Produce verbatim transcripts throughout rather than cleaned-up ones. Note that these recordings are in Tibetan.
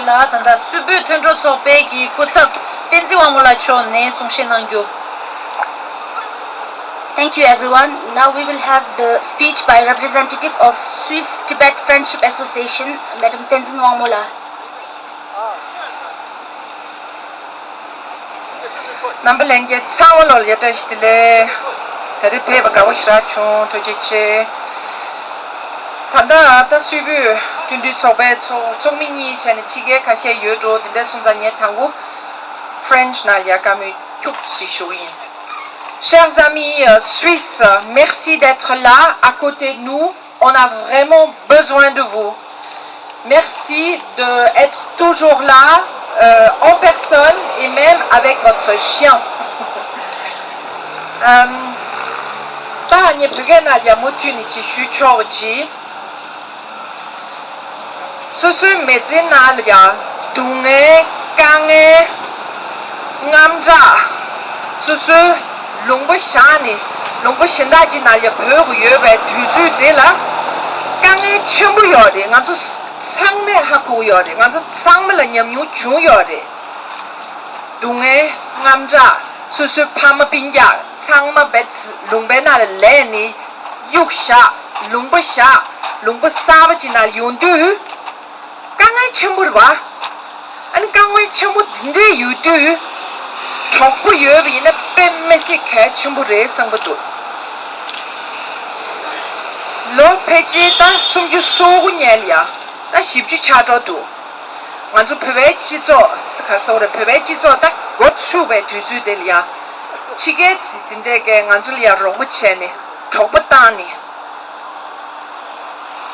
ལ་ད་ལྟ་སུད་བོད་མཐུན་གྲོགས་ཚོགས་པའི་གི་སྐུ་ཚབ་བསྟན་འཛིན་དབང་མོ་ལགས་མཆོག་ནས་གསུང་བཤད་གནང་རྒྱུ། Thank you, everyone. Now we will have the speech by representative of Swiss Tibet Friendship Association, Madam Tenzin Wangmola. རྣམ་པ་ལྷན་རྒྱས་ཚང་མ་ལོ་ལ་ཡ་བཀྲ་ཤིས་བདེ་ལེགས། ད་རེས་ཕེབས་པ་དགའ་པོ་ཞེ་དྲག་བྱུང་། ཐུགས་རྗེ་ཆེ། ད་ལྟ་ད་སུད་བོད་མཐུན་སྒྲིལ་ཚོགས་པའི་ཚོགས་ཚོགས་མི་གཉིས་བྱས་ནས་ཕྱི་རྒྱལ་ཁ་ཤས་ཡོད་འགྲོ། དེ་འདྲ་སོང་ཙང་ངས་དང་པོ་French་ནང་ལ་ཡ་བཀའ་མོལ་ཁྱུག་ཙམ་ཞིག་ཞུ་གི་ཡིན། Chers amis, euh, suisses, merci d'être là à côté de nous. On a vraiment besoin de vous. Merci d'être toujours là, euh, en personne et même avec votre chien. ཨམ། ད་ངས་བོད་སྐད་ནང་ཡ་མུ་མཐུད་ནས་ཅིག་ཞུས་ཆོག་གི། སོ་སོའི་མི་ཚེ་ནང་ལ་ཡ་སྡུག་བསྔལ་དཀའ་ངལ་དངངས་སྐྲག་སོ་སོའི་ལུང་པ་བཞག་ནས་ལུང་པ་གཞན་དག་ཅིག་ནང་ལ་ཡ་བོད་དུ་ཡོད་པའི་དུས་ཚོད་དེ་ལ་དཀའ་ངལ་ཆེན་པོ་ཡོད་རེད། ང་ཚོ་ཚང་མས་ཧ་གོ་གི་ཡོད་རེད། ང་ཚོ་ཚང་མ་ལ་ཉམས་མྱོང་བྱུང་ཡོད་རེད། སྡུག་བསྔལ་དངངས་སྐྲག་སོ་སོའི་ཕ་མ་སྤུན་ཀྱག་ཚང་མ་བེད་ལུང་པའི་ནང་ལ་ལས་ནི་གཡུག་བཞག་ལུང་པ་བཞག་ལུང་པ་གསར་པ་ཅིག་ནང་ཡོང་དུས་དཀའ་ངལ་ཆེན་པོ་རེད་བ། ཨ་ནི་དཀའ་ངལ་ཆེན་པོ་འདི་འདྲས་ཡོད་དུས་གྲོགས་པོ་ཡོད་པ་ཡིན་ན་དཔེ་མི་སྲིད་གལ་ཆེན་པོ་རེད་བསམ་གྱི་འདུག་ལོ་ཕལ་ཆེར་ད་སུམ་ཅུ་སོ་དགུ་ཉལ་ཡ་ད་བཞི་བཅུ་ཆགས་འགྲོ་འདུག་ང་ཚོ་བོད་པའི་སྤྱི་ཚོགས་ག་རེ་ཟེར་དགོས་རེད། བོད་པའི་སྤྱི་ཚོགས་ད་འགོ་ཚུགས་པའི་དུས་ཚོད་དེ་ལ་ཡ་ཕྱི་རྒྱལ་འདི་འདྲས་ཀྱིས་ང་ཚོ་ལ་ཡ་རོགས་པ་བྱས་ནས་གྲོགས་པོ་བཏང་ནས་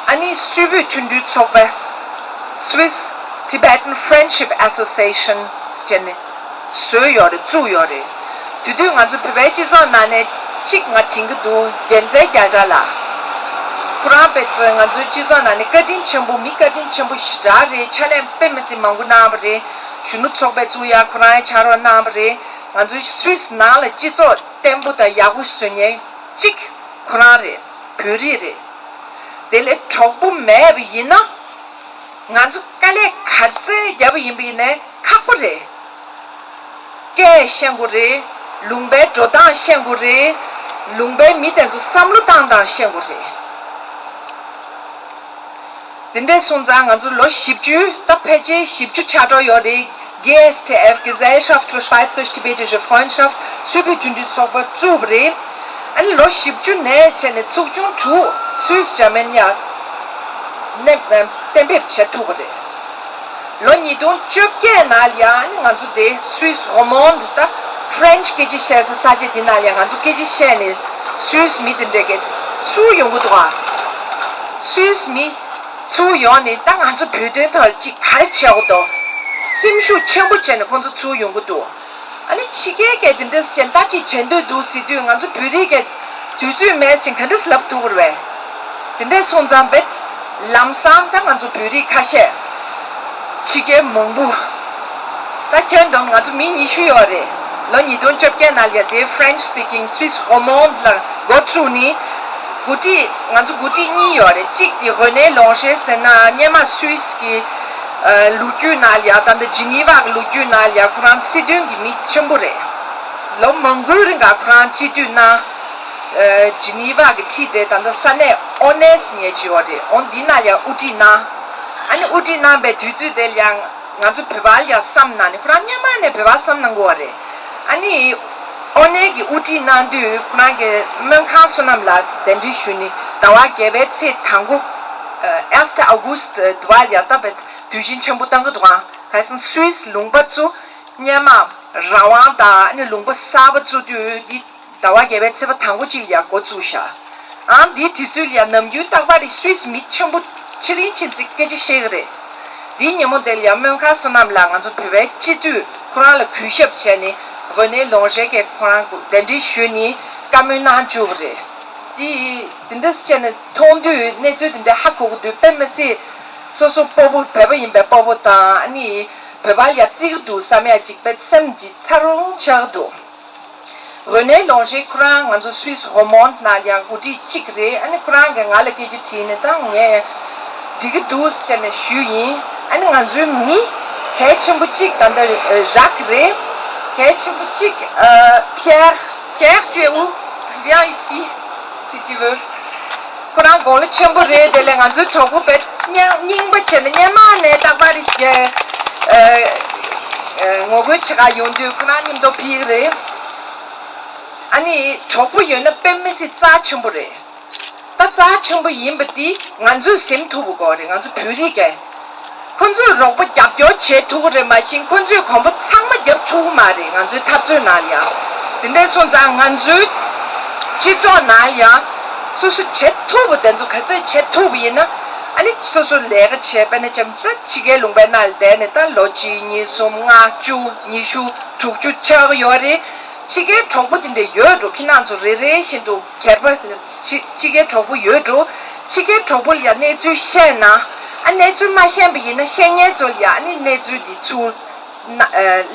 ཨ་ནི་སུད་བོད་མཐུན་སྒྲིལ་ཚོགས་པ་Swiss Tibetan Friendship Association ཟེར་ནས་བཟོས་ཡོད་རེད། བཙུགས་ཡོད་རེད། དེ་དུས་ང་ཚོ་བོད་པའི་སྤྱི་ཚོགས་ནང་ནས་གཅིག་ང་དྲན་གྱི་འདུག་རྒྱལ་མཚན་རྒྱ་གྲགས་ལགས། ཁོ་རང་དཔེ་ང་ཚོའི་སྤྱི་ཚོགས་ནང་ནས་བཀའ་དྲིན་ཆེན་པོ་མི་བཀའ་དྲིན་ཆེན་པོ་ཞེ་དྲག་རེད། ཕྱག་ལས་དཔེ་མི་སྲིད་མང་པོ་གནང་བ་རེད། གཞོན་ནུ་ཚོགས་པའི་བཙུགས་ཡ་ཁོ་རང་ཕྱག་རོགས་གནང་བ་རེད། ང་ཚོའི་སུད་སི་ནང་ལ་སྤྱི་ཚོགས་བརྟན་པོ་དང་ཡག་པོ་བཟོ་མཁན་གཅིག་ཁོ་རང་རེད། བོད་རིགས་རེད། དེ་ལས་གྲོགས་པོ་མེད་པ་ཡིན་ན། ང་ཚོ་དཀའ་ལས་ག་ཚད་བརྒྱབ་པ་ཡིན་པ་ཡིན་ནའི་ཁག་པོ་རེད། སྐད་ཤེས་དགོས་རེད། ལུང་པའི་འགྲོ་སྟངས་ཤེས་དགོས་རེད། ལུང་པའི་མི་དེ་ཚོ་བསམ་བློ་བཏང་སྟངས་ཤེས་དགོས་རེད། དེ་འདྲས་སོང་ཙང་ང་ཚོ་ལོ་བཞི་བཅུ་ད་ཕལ་ཆེར་བཞི་བཅུ་ཆགས་འགྲོ་ཡོད་རེད། གེ་ཨེས་ཐི་ཨེཕ་Gesellschaft für Schweizerisch-Tibetische Freundschaft སུད་བོད་མཐུན་སྒྲིལ་ཚོགས་པ་བཙུགས་པ་རེད། ཨ་ནི་ལོ་བཞི་བཅུ་ནས་བྱས་ནས་ཚོགས་ཆུང་དྲུག་སུད་སི་འཇར་མན་ཡ་གནས་གཏན་འབེབས་བྱེད་ཐུབ་པ་རེད། ལོ་ཉིས་སྟོང་བཅོ་བརྒྱད་ནང་ལ་ཡ་ཨ་ནི་ང་ཚོ་དེ་སུད་སི་རོ་མོན་ད་ཕ་རན་ཆི་སྐད་ཆ་བཤད་ས་ས་ཆ་དེ་ནང་ལ་ཡ་ང་ཚོ་སྐད་ཆ་བཤད་ནས་སུད་སི་མི་དེ་འདྲ་གི་ཚུར་ཡོང་གི་འདུག་ཨ། སུད་སི་མི་ཚུར་ཡོང་ནས་ད་ང་ཚོ་བོད་དོན་ཐོག་ཅིག་ག་རེ་བྱེད་དགོས་འདུག་སེམས་ཤུགས་ཆེན་པོ་བྱས་ནས་ཁོང་ཚོ་ཚུར་ཡོང་གི་འདུག་ཨ་ནི་ཕྱི་རྒྱལ་གྱི་དེ་འདྲ་ཟེར་ད་ཅིག་བྱེད་འདོད་འདུག་ཟེར་དུས་ང་ཚོ་བོད་རིགས་ཀྱི་དུས་ཚོད་མེད་ཅིང་ག་འདྲ་ལབ་ཐུབ་ཀྱི་རེད་པས། དེ་འདྲ་སོང་ཙང་བེད་ལམ་སང་ད་ང་ཚོ་བོད་རིགས་ཁ་ཤས་ཕྱི་རྒྱལ་མང་པོ་ད་ཁྱོན་བསྡོམས་ང་ཚོ་མི་ཉི་ཤུ་ཡོད་རེད། ལོ་ཉིས་སྟོང་བཅོ་བརྒྱད་ནང་ལ་དེ་French speaking Swiss Romande ལ་འགོ་བཙུགས་ནས་འགོ་ཁྲིད་ང་ཚོ་འགོ་ཁྲིད་གཉིས་ཡོད་རེད། གཅིག་དེ་René Langer ཟེར་ན་སྔོན་མ་སུད་སི་གི་ལོ་རྒྱུས་ནང་ལ་ཡ་ད་ལྟ་ཇི་ནི་ཝ་གི་ལོ་རྒྱུས་ནང་ལ་ཡ་ཁོ་རང་སྲིད་དོན་གྱི་མི་ཆེན་པོ་རེད། ལོ་མང་པོའི་རིང་ག་ཁོ་རང་སྤྱི་འཐུས་གནང་། ཨ་ཇི་ནི་ཝ་གི་ཁྲིད་དེ་ད་ལྟ་ས་གནས་ཨོ་ནེ་སི་ཉེ་ཅི་ཡོད་རེད། འོ་འདི་ནང་ལ་ཡ་དབུ་ཁྲིད་གནང་། ཨ་ནི་དབུ་ཁྲིད་གནང་པའི་དུས་ཚོད་དེ་ལ་ཡ་ང་ཚོ་བོད་པ་ལ་ཡ་བསམ་གནང་ནས་ཁོ་རང་སྔོན་མ་ནས་བོད་པ་བསམ་གནང་གི་ཡོད་རེད། ཨ་ནི་ཨོ་ནེ་གི་དབུ་ཁྲིད་གནང་དུས་ཁོ་རང་གི་སྨན་ཁང་བསོད་ནམས་ལགས་གདན་འདྲེན་ཞུས་ནས་ཟླ་བ་བརྒྱད་པའི་ཚེས་དང་པོ་ཨ་Erster August དུ་བ་ལ་ཡ་ད་བའི་དུས་ཆེན་ཆེན་པོ་གཏོང་གི་འདུག་ཨང་། གལ་སྲིད་སུད་སི་ལུང་པ་ཚོ་སྔོན་མ་རང་དབང་དང་ཨ་ནི་ལུང་པ་གསར་པ་བཙུགས་དུས་འདི་ཟླ་བ་བརྒྱད་པའི་ཚེས་པ་དང་པོ་གཅིག་ལ་ཡ་འགོ་བཙུགས་ཤག་ཨང་འདིའི་དུས་ཚོད་ལ་ཡ་ནམ་རྒྱུན་རྟག་པར་རེ་སུད་སི་མི་ཆེན་པོ་ཕྱི་གླིང་ཕྱིན་ཚེ་སྐད་ཆ་བཤད་ཀྱི་རེད། འདིའི་ཉིན་མོ་དེ་ལ་ཡ་སྨན་ཁང་བསོད་ནམས་ལགས་ང་ཚོ་བོད་པའི་སྤྱི་འཐུས་ཁོ་རང་ལ་གུས་ཞབས་བྱས་ནས་René Langer གིས་ཁོ་རང་གདན་འདྲེན་ཞུས་ནས་བཀའ་མོལ་གནང་བཅུག་པ་རེད། འདི་འདི་འདྲ་བྱས་ནས་མཐོང་དུས་གནས་ཚུལ་འདི་འདྲ་ཧ་གོ་གི་འདུག་དཔེ་མི་སྲིད་སོ་སོ་སྤོ་བོ་བོད་པ་ཡིན་པའི་སྤོ་བོ་དང་ཨ་ནི་བོད་པ་ལ་ཡ་བརྩི་གི་འདུག་བསམ་ཡ་ཅིག་དཔེ་སེམས་ཀྱི་འཚར་ལོངས་ཆགས་ཀྱི་འདུག René Langer ཁོ་རང་ང་ཚོ་སུད་སི་རོ་མོན་ནང་ཡང་འགོ་ཁྲིད་གཅིག་རེད། ཨ་ནི་ཁོ་རང་གིས་ང་ལ་སྐད་ཆ་དྲིས་ནས་ད་ངས་འགྲིག་གི་འདུག་ཟེར་ནས་ཞུས་ཡིན། ཨ་ནི་ང་ཚོའི་མི་ གལ་ཆེན་པོ་གཅིག་ད་ལྟ་བཞག་གི་རེད། གལ་ཆེན་པོ་གཅིག་ཨ། Pierre, Pierre, tu es où? Viens ici, si tu veux. ཁོ་རང་དགུང་ལོ་ཆེན་པོ་རེད། དེ་ལས་ང་ཚོའི་གྲོགས་པོ་བེད་རྙིང་པ་བྱས་ནས་སྔོན་མ་ནས་རྟག་པར་རེ་ཞིག་ཨ། ཨ། ངོ་རྒོལ་བྱེད་ག་ཡོང་དུས་ཁོ་རང་མཉམ་དུ་ཕེབས་ཀྱི་རེད། ཨ་ནི་གྲོགས་པོ་ཡོད་ན་དཔེ་མི་སྲིད་རྩ་ཆེན་པོ་རེད། ད་རྩ་ཆེན་པོ་ཡིན་པ་འདི་ང་ཚོས་ཟིན་ཐུབ་པ་དགོས་རེད། ང་ཚོ་བོད་རིགས་ཀྱིས་ཁོ་ཚོས་རོགས་པ་རྒྱབ་སྐྱོར་བྱེད་ཐུབ་ཀྱི་རེད། མ་གཞི་ཁོ་ཚོས་གོམ་པ་ཚང་མ་རྒྱབ་ཐུབ་ཀྱི་མ་རེད། ང་ཚོའི་འཐབ་རྩོད་ནང་ཡང་། དེ་འདྲ་སོང་ཙང་ང་ཚོའི་སྤྱི་ཚོགས་ནང་ཡང་སོ་སོ་བྱེད་ཐུབ་པ་དེ་ཚོ་ག་ཚོད་བྱེད་ཐུབ་པ་ཡིན་ན། ཨ་ནི་སོ་སོ་ལས་ཀ་བྱས། དཔེར་ན་ཆ་མཚོན་ཕྱི་རྒྱལ་ལུང་པའི་ནང་ལ་བསྡད་ནས་ད་ལོ་གཅིག་གཉིས་གསུམ་ལྔ་བཅུ་ཉི་ཤུ་དྲུག་ཅུ་ཆགས་ཀྱི་ཡོད་རེད། ཕྱི་རྒྱལ་གྲོགས་པོ་དེ་འདྲ་ཡོད་འགྲོ། ཁྱེད་རང་ཚོ་རེ་རེ་བཞིན་དུ་སྒེར་པ་ཕྱི་ཕྱི་རྒྱལ་གྲོགས་པོ་ཡོད་འགྲོ། ཕྱི་རྒྱལ་གྲོགས་པོ་ལ་ཡ་གནས་ཚུལ་བཤད་ན། ཨ། གནས་ཚུལ་མ་བཤད་པ་ཡིན་ན་བཤད་མཁན་ཚོ་ལ་ཡ་ཨ་ནི་གནས་ཚུལ་དེ་ཚུར་ན་ཨ།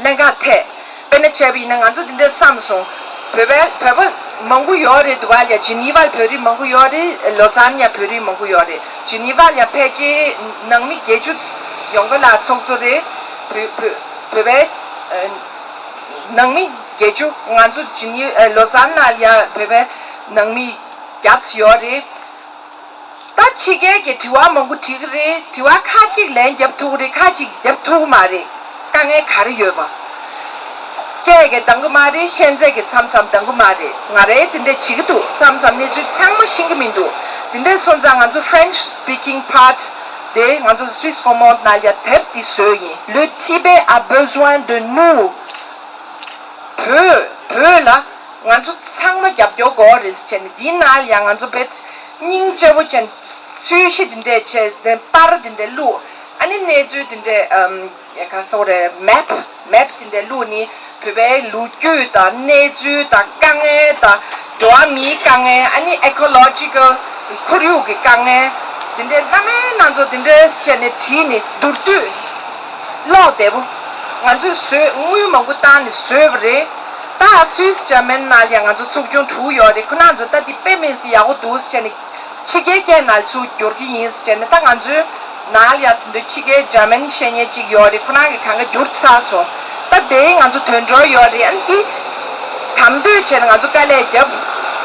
ལེན་ག་ཐད། དཔེར་ན་བྱས་པ་ཡིན་ན་ང་ཚོ་དེ་འདྲ་བསམ་སོང་། བོད་པའི་བོད་པ་མང་པོ་ཡོད་རེད་འདུག་ག་ལ་ཡ། ཇི་ནི་ཝར་བོད་རིགས་མང་པོ་ཡོད་རེད། ལོ་ཟན་ཡ་བོད་རིགས་མང་པོ་ཡོད་རེད། ཇི་ནི་ཝར་ལ་ཡ་ཕལ་ཆེར་ནང་མི་བརྒྱད་ཅུ་ཡོང་གི་ལ་ཚོགས་གཙོ་རེད། བོད་བོད་བོད་པའི་ཨ། ནང་མི་བརྒྱད་ཅུ། ང་ཚོ་ཇི་ནི་ཨ། ལོ་ཟན་ནང་ལ་ཡ་བོད་པའི་ནང་མི་བརྒྱ་ཙམ་ཡོད་རེད། ད་ཕྱི་རྒྱལ་གྱི་དྲི་བ་མང་པོ་དྲིས་ཀྱི་རེད། དྲི་བ་ཁ་ཅིག་ལན་རྒྱབ་ཐུབ་ཀྱི་རེད། ཁ་ཅིག་རྒྱབ་ཐུབ་ཀྱི་མ་རེད། དཀའ་ངལ་ག་རེ་ཡོད་པ། སྐད་ཀྱིས་འདང་གི་མ་རེད། ཤེས་ཚད་ཀྱིས་མཚམས་མཚམས་འདང་གི་མ་རེད། ང་རས་དེ་འདྲ་བྱེད་ཀྱི་འདུག་མཚམས་མཚམས་གནས་ཚུལ་ཚང་མ་ཤེས་ཀྱི་མི་འདུག་དེ་འདྲ་སོང་ཙང་ང་ཚོ་French speaking part དེ་ང་ཚོ་Suisse romande ནང་ལ་ཡ་དེབ་འདི་བཟོས་ཡིན། Le Tibet a besoin de nous. བོད་བོད་ལ་ང་ཚོ་ཚང་མ་རྒྱབ་སྐྱོར་དགོས་རེད་ཟེར་བྱས་ནས། འདིའི་ནང་ལ་ཡང་ང་ཚོ་དཔེ་སྙིང་རྗེ་པོ་བྱས་ནས་ཚོས་གཞི་འདི་འདྲས་བྱས་ནས་པར་འདི་འདྲས་བླུགས། ཨ་ནི་གནས་ཚུལ་འདི་འདྲས་ཨམ། ག་ཟེར་དགོས་རེད། མེབ་མེབ་འདི་འདྲས་བླུགས་ནས་བོད་པའི་ལོ་རྒྱུས་དང་གནས་ཚུལ་དང་དཀའ་ངལ་དང་འགྲོ་བ་མིའི་དཀའ་ངལ། ཨ་ནི་ecological ཁོར་ཡུག་གི་དཀའ་ངལ་འདི་འདྲས་གནམ་མེད་ས་མེད་འདི་འདྲས་བྱས་ནས་བྲིས་ནས་མདོར་བསྡུས། ཀློག་བདེ་པོ། ང་ཚོས་བཟོས། དངུལ་མང་པོ་བཏང་ནས་བཟོས་པ་རེད། ད་སུད་སི་འཇར་མན་ནང་ལ་ཡང་ང་ཚོ་ཚོགས་ཆུང་དྲུག་ཡོད་རེད། ཁོ་རང་ཚོ་ད་འདི་དཔེ་མི་སྲིད་ཡག་པོ་འདུག་ཟེར་ནས་ཕྱི་རྒྱལ་སྐད་ནང་ཚུར་བསྒྱུར་གྱི་ཡིན་ཟེར་ནས། ད་ང་ཚོའི་ནང་ལ་ཡང་དེ་འདྲ་ཕྱི་རྒྱལ་འཇར་མན་བཤད་མཁན་གཅིག་ཡོད་རེད། ཁོ་རང་གིས་གང་ག་བསྒྱུར་ཚར་སོང་། ད་དེ་ང་ཚོ་དོན་གྲོགས་ཡོད་རེད། ཨ་ནི་འདི་དམ་དོད་བྱས་ནས་ང་ཚོ་དཀའ་ལས་བརྒྱབ།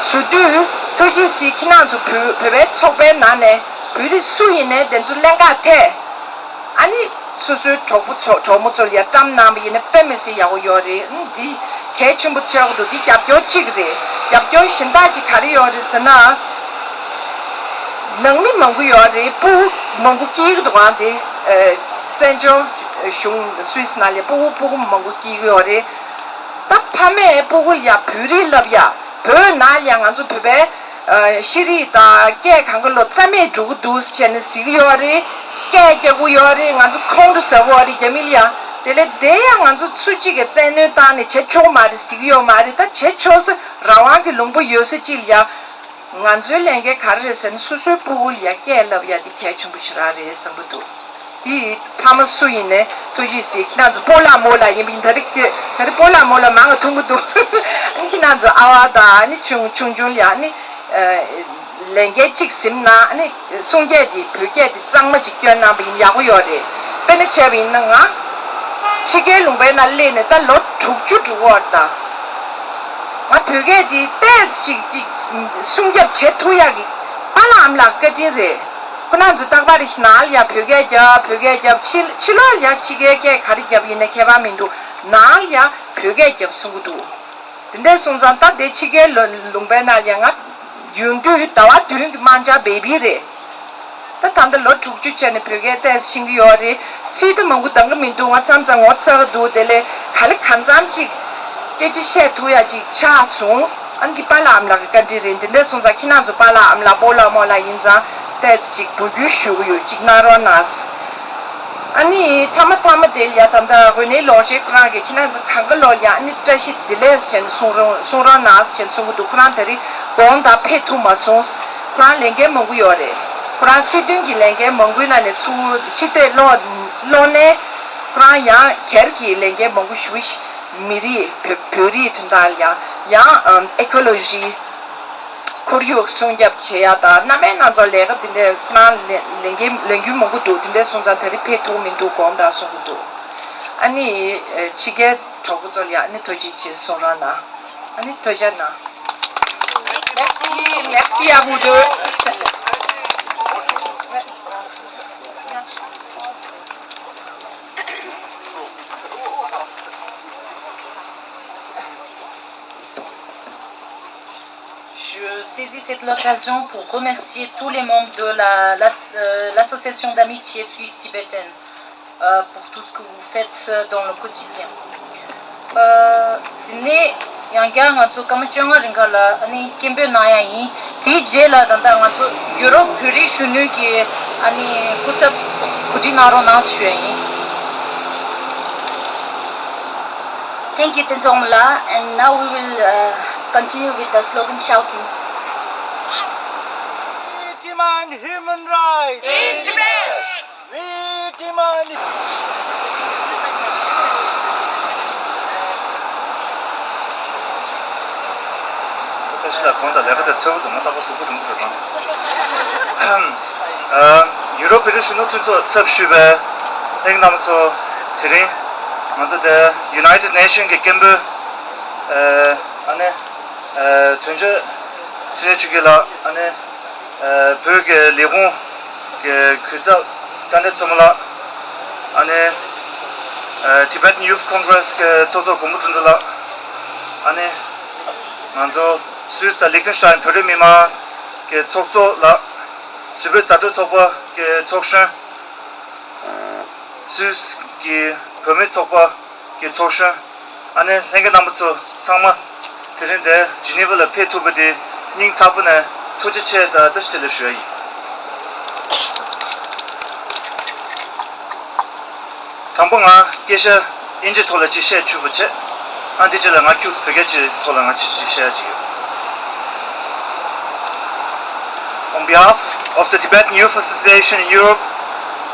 བཟོ་དུས་ཐུགས་རྗེ་གཟིགས། ཁྱེད་རང་ཚོ་བོད་བོད་པའི་ཚོགས་པའི་ནང་ནས་བོད་རིགས་སུ་ཡིན་ནའི་དེ་ཚོ་ལེན་ག་ཐད། ཨ་ནི་སོ་སོའི་གྲོགས་པོ་ཚོ་གྲོགས་མོ་ཚོ་ལ་ཡ་བཀྲམ་གནང་བ་ཡིན་ན་དཔེ་མི་སྲིད་ཡག་པོ་ཡོད་རེད། ཨ་ནི་འདི་གལ་ཆེན་པོ་ཆགས་འདུག་འདི་རྒྱབ་སྐྱོར་གཅིག་རེད། རྒྱབ་སྐྱོར་གཞན་དག་ཅིག་ག་རེ་ཡོད་རེད་ཟེར་ན། ནང་མི་མང་པོ་ཡོད་རེད། སྤུ་གུ་མང་པོ་སྐྱེ་གི་འདུག་ཨ་འདི་ཨ། བཙན་བྱོལ་གཞུང་སུད་སི་ནང་ལ་སྤུ་གུ་སྤུ་གུ་མང་པོ་སྐྱེ་གི་ཡོད་རེད། ད་ཕ་མས་སྤུ་གུ་ལ་ཡ་བོད་རིགས་བསླབ་ཡ། བོད་ནང་ལ་ཡ་ང་ཚོ་བོད་པའི་ཨ། ཤེས་རིག་དང་སྐད་གང་ག་ལོ་རྩ་མེད་འགྲོ་གི་འདུག་ཟེར་ནས་ཟེར་གི་ཡོད་རེད། སྐད་རྒྱག་གི་ཡོད་རེད། ང་ཚོ་ཁོང་ཁྲོ་ཟ་གི་ཡོད་རེད། རྒྱ་མི་ལ་ཡ། དེ་ལས་དེ་ཡང་ང་ཚོ་སུ་གཅིག་གིས་བཙན་གནོན་བཏང་ནས་བྱེད་ཆོག་གི་མ་རེད་ཟེར་གི་ཡོད་མ་རེད། ད་བྱེད་ཆོག་ས་རང་དབང་གི་ལུང་པ་ཡོད་ས་གཅིག་ལ་ཡ། ང་ཚོའི་ལས་འགན་ག་རེ་རེད་ཟེར་ན། སོ་སོའི་སྤུ་གུ་ལ་ཡ་སྐད་བསླབ་ཡ་འདི་གལ་ཆེན་པོ་ཞེ་དྲག་རེད་བསམ་གི་འདུག་དེ་ཕ་མ་སུ་ཡིན་ནའི་ཐུགས་རྗེ་གཟིགས། ཁྱེད་རང་ཚོ་སྤོ་ལགས་རྨོ་ལགས་ཡིན་པ་ཡིན། ད་རེས་ད་རེས་སྤོ་ལགས་རྨོ་ལགས་མང་ང་མཐོང་གི་འདུག་ཨ་ནི་ཁྱེད་རང་ཚོ་ཨ་བ་དང་ཨ་ནི་ཆུང་ཆུང་ཆུང་ལ་ཡ་ཨ་ནི་ལས་འགན་གཅིག་ཟིན་ན་ཨ་ནི་གསུང་སྐད་དེ་བོད་སྐད་དེ་གཙང་མ་ཅིག་སྐྱོན་གནང་བ་ཡིན་ཡག་པོ་ཡོད་རེད། དཔེར་ན་བྱས་པ་ཡིན་ན་ང་ཕྱི་རྒྱལ་ལུང་པའི་ནང་སླེབས་ནས་ད་ལོ་དྲུག་ཅུ་འགྲོ་གི་ཡོད་རེད་ད། ང་བོད་སྐད་འདི་ཏོག་ཙམ་ཅིག་ཅིག་སྲུང་སྐྱོབ་བྱེད་ཐུབ་ཡག་གི་པཱ་ལགས་ཨ་མ་ལགས་བཀའ་དྲིན་རེད། ཁོ་རང་ཚོ་རྟག་པར་ནང་ལ་ཡ་བོད་སྐད་རྒྱབ། བོད་སྐད་རྒྱབ། ཕྱི་ཕྱི་ལོགས་ལ་ཡ་ཕྱི་རྒྱལ་སྐད་ག་རེ་རྒྱབ་ཡིན་ན་ཁྱད་པར་མི་འདུག་ནང་ལ་ཡ་བོད་སྐད་རྒྱབ་གསུང་གི་འདུག་དེ་འདྲས་སོང་ཙང་ད་དེ་ཕྱི་རྒྱལ་ལུང་པའི་ནང་ལ་ཡ་ང་ཡོང་དུས་ཟླ་བ་བདུན་གྱི་དམག་འཇགས་བེ་བི་རེད། ད་ད་ལྟ་ལོ་དྲུག་ཅུ་བྱས་ནས་བོད་སྐད་ཏོག་ཙམ་ཤེས་ཀྱི་ཡོད་རེད། ཚིག་དེ་མང་པོ་འདང་གི་མི་འདུག་ང་མཚམས་མཚམས་ངོ་ཚ་གི་འདུག་དེ་ལས་ག་ལེ་གང་འཚམ་ཅིག་སྐད་ཆ་བཤད་ཐུབ་ཡ་ཅིག་ཆགས་སོང་། ཨ་ནི་འདི་པཱ་ལགས་ཨ་མ་ལགས་ཀྱི་བཀའ་དྲིན་རེད། འདི་འདྲས་སོང་ཙང་ཁྱེད་རང་ཚོ་པཱ་ལགས་ཨ་མ་ལགས་སྤོ་ལགས་རྨོ་ལགས་ཡིན་ཙང་ཏོག་ཙམ་ཅིག་འབོད་སྐུལ་ཞུ་གི་ཡོད། ཅིག་གནང་རོགས་གནང་། ཨ་ནི་མཐའ་མ་མཐའ་མ་དེ་ལ་ཡ་ད་ལྟ་རོ་ནེ་ལོ་ཞེ་ཁོ་རང་གིས་ཁྱེད་རང་ཚོ་གང་ག་ལོ་ཡ་ཨ་ནི་བཀྲ་ཤིས་བདེ་ལེགས་ཟེར་ནས་གསུང་རོགས་གསུང་རོགས་གནང་ཟེར་ནས་གསུང་གི་འདུག་ཁོ་རང་ད་རེས་དགོང་དག་ཕེབས་ཐུབ་མ་སོང་། ཁོ་རང་ལས་འགན་མང་པོ་ཡོད་རེད། ཁོ་རང་སྲིད་དོན་གྱི་ལས་འགན་མང་པོའི་ནང་ནས་ཚུར་ཕྱི་བལྟས་ལོག་ལོག་ནས་ཁོ་རང་ཡང་སྒེར་གྱི་ལས་འགན་མང་པོ་ཞེ་པོ་ཞིག་མི་རིགས་བོད་བོད་རིགས་དོན་དག་ལ་ཡང་ཡང་ཨེ་ཀོ་ལོ་ཇི་ཁོར་ཡུག་སྲུང་སྐྱོབ་བྱེད་ཡ་དང་གནམ་མེད་ས་མེད་ལས་ཀ་དེ་འདྲའི་ཁོ་རང་ལས་ལས་འགན་ལས་འགུལ་མང་པོ་འདུག་དེ་འདྲའི་སོང་ཙང་ད་རེས་ཕེབས་ཐུབ་མི་འདུག་དགོངས་དག་གསུང་གི་འདུག་ཨ་ནི་ཕྱི་རྒྱལ་གྲོགས་པོ་ཚོ་ལ་ཡང་ཨ་ནི་ཐུགས་རྗེ་ཆེ་གསུང་རོགས་གནང་། ཨ་ནི་ཐུགས་རྗེ་གནང་། Merci, merci à vous deux. Je saisis cette occasion pour remercier tous les membres de la, la- euh, l'association d'amitié suisse-tibétaine, euh, pour tout ce que vous faites, euh, dans le quotidien. ཨ། དེ་ནས་ཡང་བསྐྱར་ང་ཚོ་སྐར་མ་བཅོ་ལྔ་རིང་ག་ལ་ཨ་ནི་སྐད་འབོད་གནང་ཡ་ཡིན། དེའི་རྗེས་ལ་ད་ལྟ་ང་ཚོ་ཡུ་རོབ་བོད་རིགས་གཞོན་ནུའི་གི་ཨ་ནི་སྐུ་ཚབ་གོ་སྒྲིག་གནང་རོགས་གནང་ཞུ་ཡ་ཡིན། Thank you, Tenzong Mala. And now we will, uh, continue with the slogan shouting. We demand human rights. In Tibet. We demand. ད་ཤི་ལ་གོང་དང་ལས་ཀ་དེ་ཚོ་དུ་མ་ཏག་པ་ཟུག་པོ་རིང་པོ་རེད་དང་། ཡུ་རོབ་བོད་རིགས་གཞོན་ནུ་མཐུན་ཚོགས་ཚབ་ཞུས་པའི་ལྷན་རྒྱས་རྣམ་པ་ཚོ། དེ་རིང་ང་ཚོ་དེ་United Nation གི་སྐད་འབོད་ཨ་ནི་དོན་གཅོད་འཕྲིན་ལས་ཅུ་གི་ལགས། ཨ་ནི་བོད་ཀྱི་ལས་ཁུངས་ཀྱི་གུས་ཚབ་དཀར་འདོན་མཚོ་མོ་ལགས། ཨ་ནི་Tibetan Youth Congress གི་ཚོགས་གཙོ་གོང་བུ་དོན་གྲུབ་ལགས། ཨ་ནི་ང་ཚོ་སུད་སི་དང་ལིག་ཏེན་ཤ་ཡན་བོད་རིགས་མི་མང་གི་ཚོགས་གཙོ་ལགས། སུད་བོད་མཛའ་གྲོགས་ཚོགས་པ་གི་ཚོགས་གཞོན། སུད་སི་གི་བུད་མེད་ཚོགས་པ་གི་ཚོགས་གཞོན། ཨ་ནི་ལྷན་རྒྱས་རྣམ་པ་ཚོ་ཚང་མ་དེ་རིང་འདིར་ཇི་ནི་ཝ་ལ་ཕེབས་ཐུབ་པ་དེ་སྙིང་ཐག་པ་ནས་ཐུགས་རྗེ་ཆེ་དང་བཀྲ་ཤིས་བདེ་ལེགས་ཞུ་ཡ་ཡིན། དང་པོ་ང་སྐད་ཆ་ཨིན་ཇིའི་ཐོག་ལ་ཅིག་བཤད་ཆོག་པ་བྱས། ཨ་འདི་རྗེས་ལ་ང་ཁྱོད་བོད་སྐད་ཀྱི་ཐོག་ལ་ང་ཅིག་ཅིག་བཤད་ཡ་ཅིག་ཡོད། On behalf of the Tibetan Youth Association in Europe,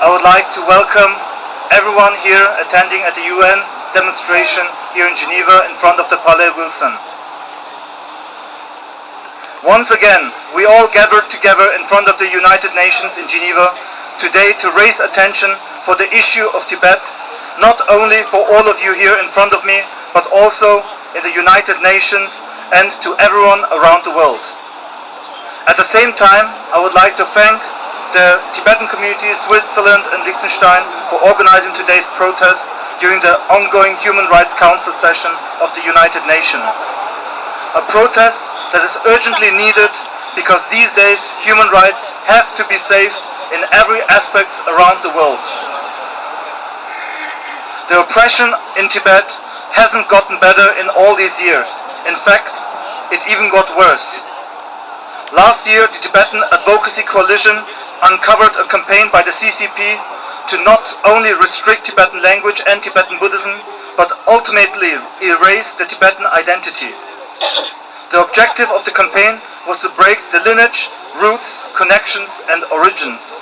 I would like to welcome everyone here attending at the U N demonstration here in Geneva in front of the Palais Wilson. Once again, we all gathered together in front of the United Nations in Geneva today to raise attention for the issue of Tibet, not only for all of you here in front of me, but also in the United Nations and to everyone around the world. At the same time, I would like to thank the Tibetan community, Switzerland and Liechtenstein for organizing today's protest during the ongoing Human Rights Council session of the United Nations. A protest that is urgently needed because these days human rights have to be saved in every aspect around the world. The oppression in Tibet hasn't gotten better in all these years. In fact, it even got worse. Last year, the Tibetan Advocacy Coalition uncovered a campaign by the C C P to not only restrict Tibetan language and Tibetan Buddhism, but ultimately erase the Tibetan identity. The objective of the campaign was to break the lineage, roots, connections, and origins.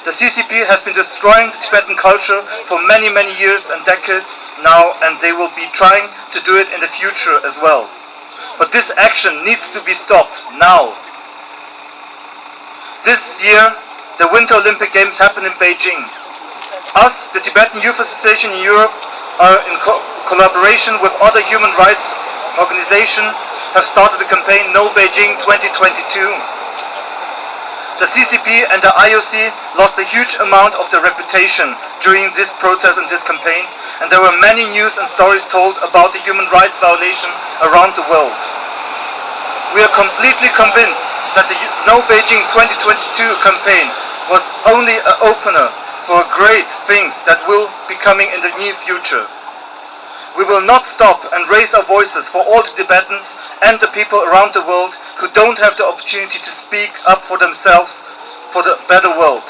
The C C P has been destroying the Tibetan culture for many, many years and decades now, and they will be trying to do it in the future as well. But this action needs to be stopped now. This year, the Winter Olympic Games happen in Beijing. Us, the Tibetan Youth Association in Europe, are in co- collaboration with other human rights organizations, have started the campaign No Beijing twenty twenty-two. The C C P and the I O C lost a huge amount of their reputation during this protest and this campaign, and there were many news and stories told about the human rights violation around the world. We are completely convinced that the No Beijing twenty twenty-two campaign was only an opener for great things that will be coming in the near future. We will not stop and raise our voices for all the Tibetans and the people around the world who don't have the opportunity to speak up for themselves for the better world.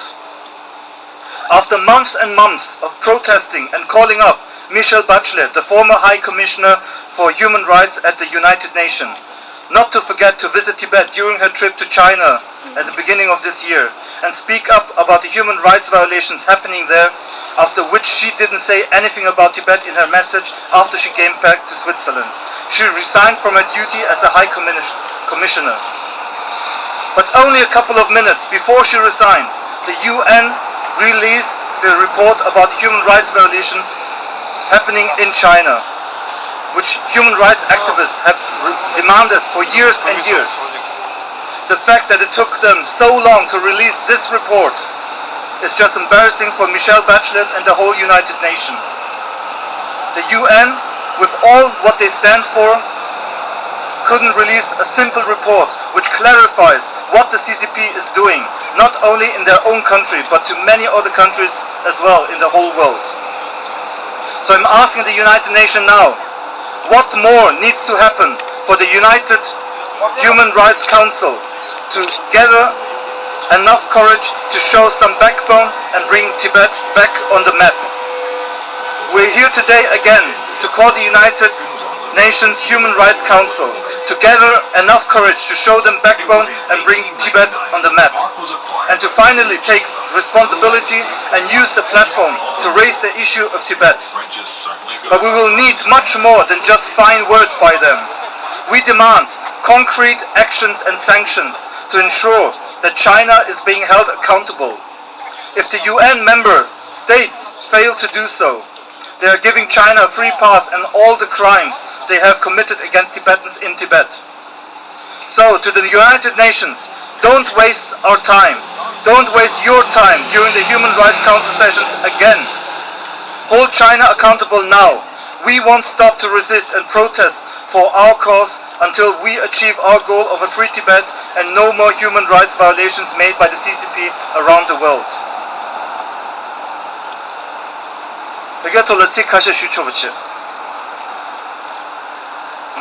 After months and months of protesting and calling up Michelle Bachelet, the former High Commissioner for Human Rights at the United Nations, not to forget to visit Tibet during her trip to China at the beginning of this year and speak up about the human rights violations happening there, after which she didn't say anything about Tibet in her message after she came back to Switzerland. She resigned from her duty as a High Commis- Commissioner. But only a couple of minutes before she resigned, the U N released The report about human rights violations happening in China, which human rights activists have re- demanded for years and years. The fact that it took them so long to release this report is just embarrassing for Michelle Bachelet and the whole United Nations. The U N, with all what they stand for, couldn't release a simple report which clarifies what the C C P is doing, not only in their own country, but to many other countries as well in the whole world. So I'm asking the United Nations now, what more needs to happen for the United Human Rights Council to gather enough courage to show some backbone and bring Tibet back on the map? We're here today again to call the United Nations Human Rights Council to gather enough courage to show them backbone and bring Tibet on the map, and to finally take responsibility and use the platform to raise the issue of Tibet. But we will need much more than just fine words by them. We demand concrete actions and sanctions to ensure that China is being held accountable. If the U N member states fail to do so, they are giving China a free pass in all the crimes they have committed against Tibetans in Tibet. So, to the United Nations, don't waste our time. Don't waste your time during the Human Rights Council sessions again. Hold China accountable now. We won't stop to resist and protest for our cause until we achieve our goal of a free Tibet and no more human rights violations made by the C C P around the world. བོད་སྐད་ཐོག་ལ་ཚིག་ཁ་ཤས་ཞུ་ཆོག་པ་བྱེད།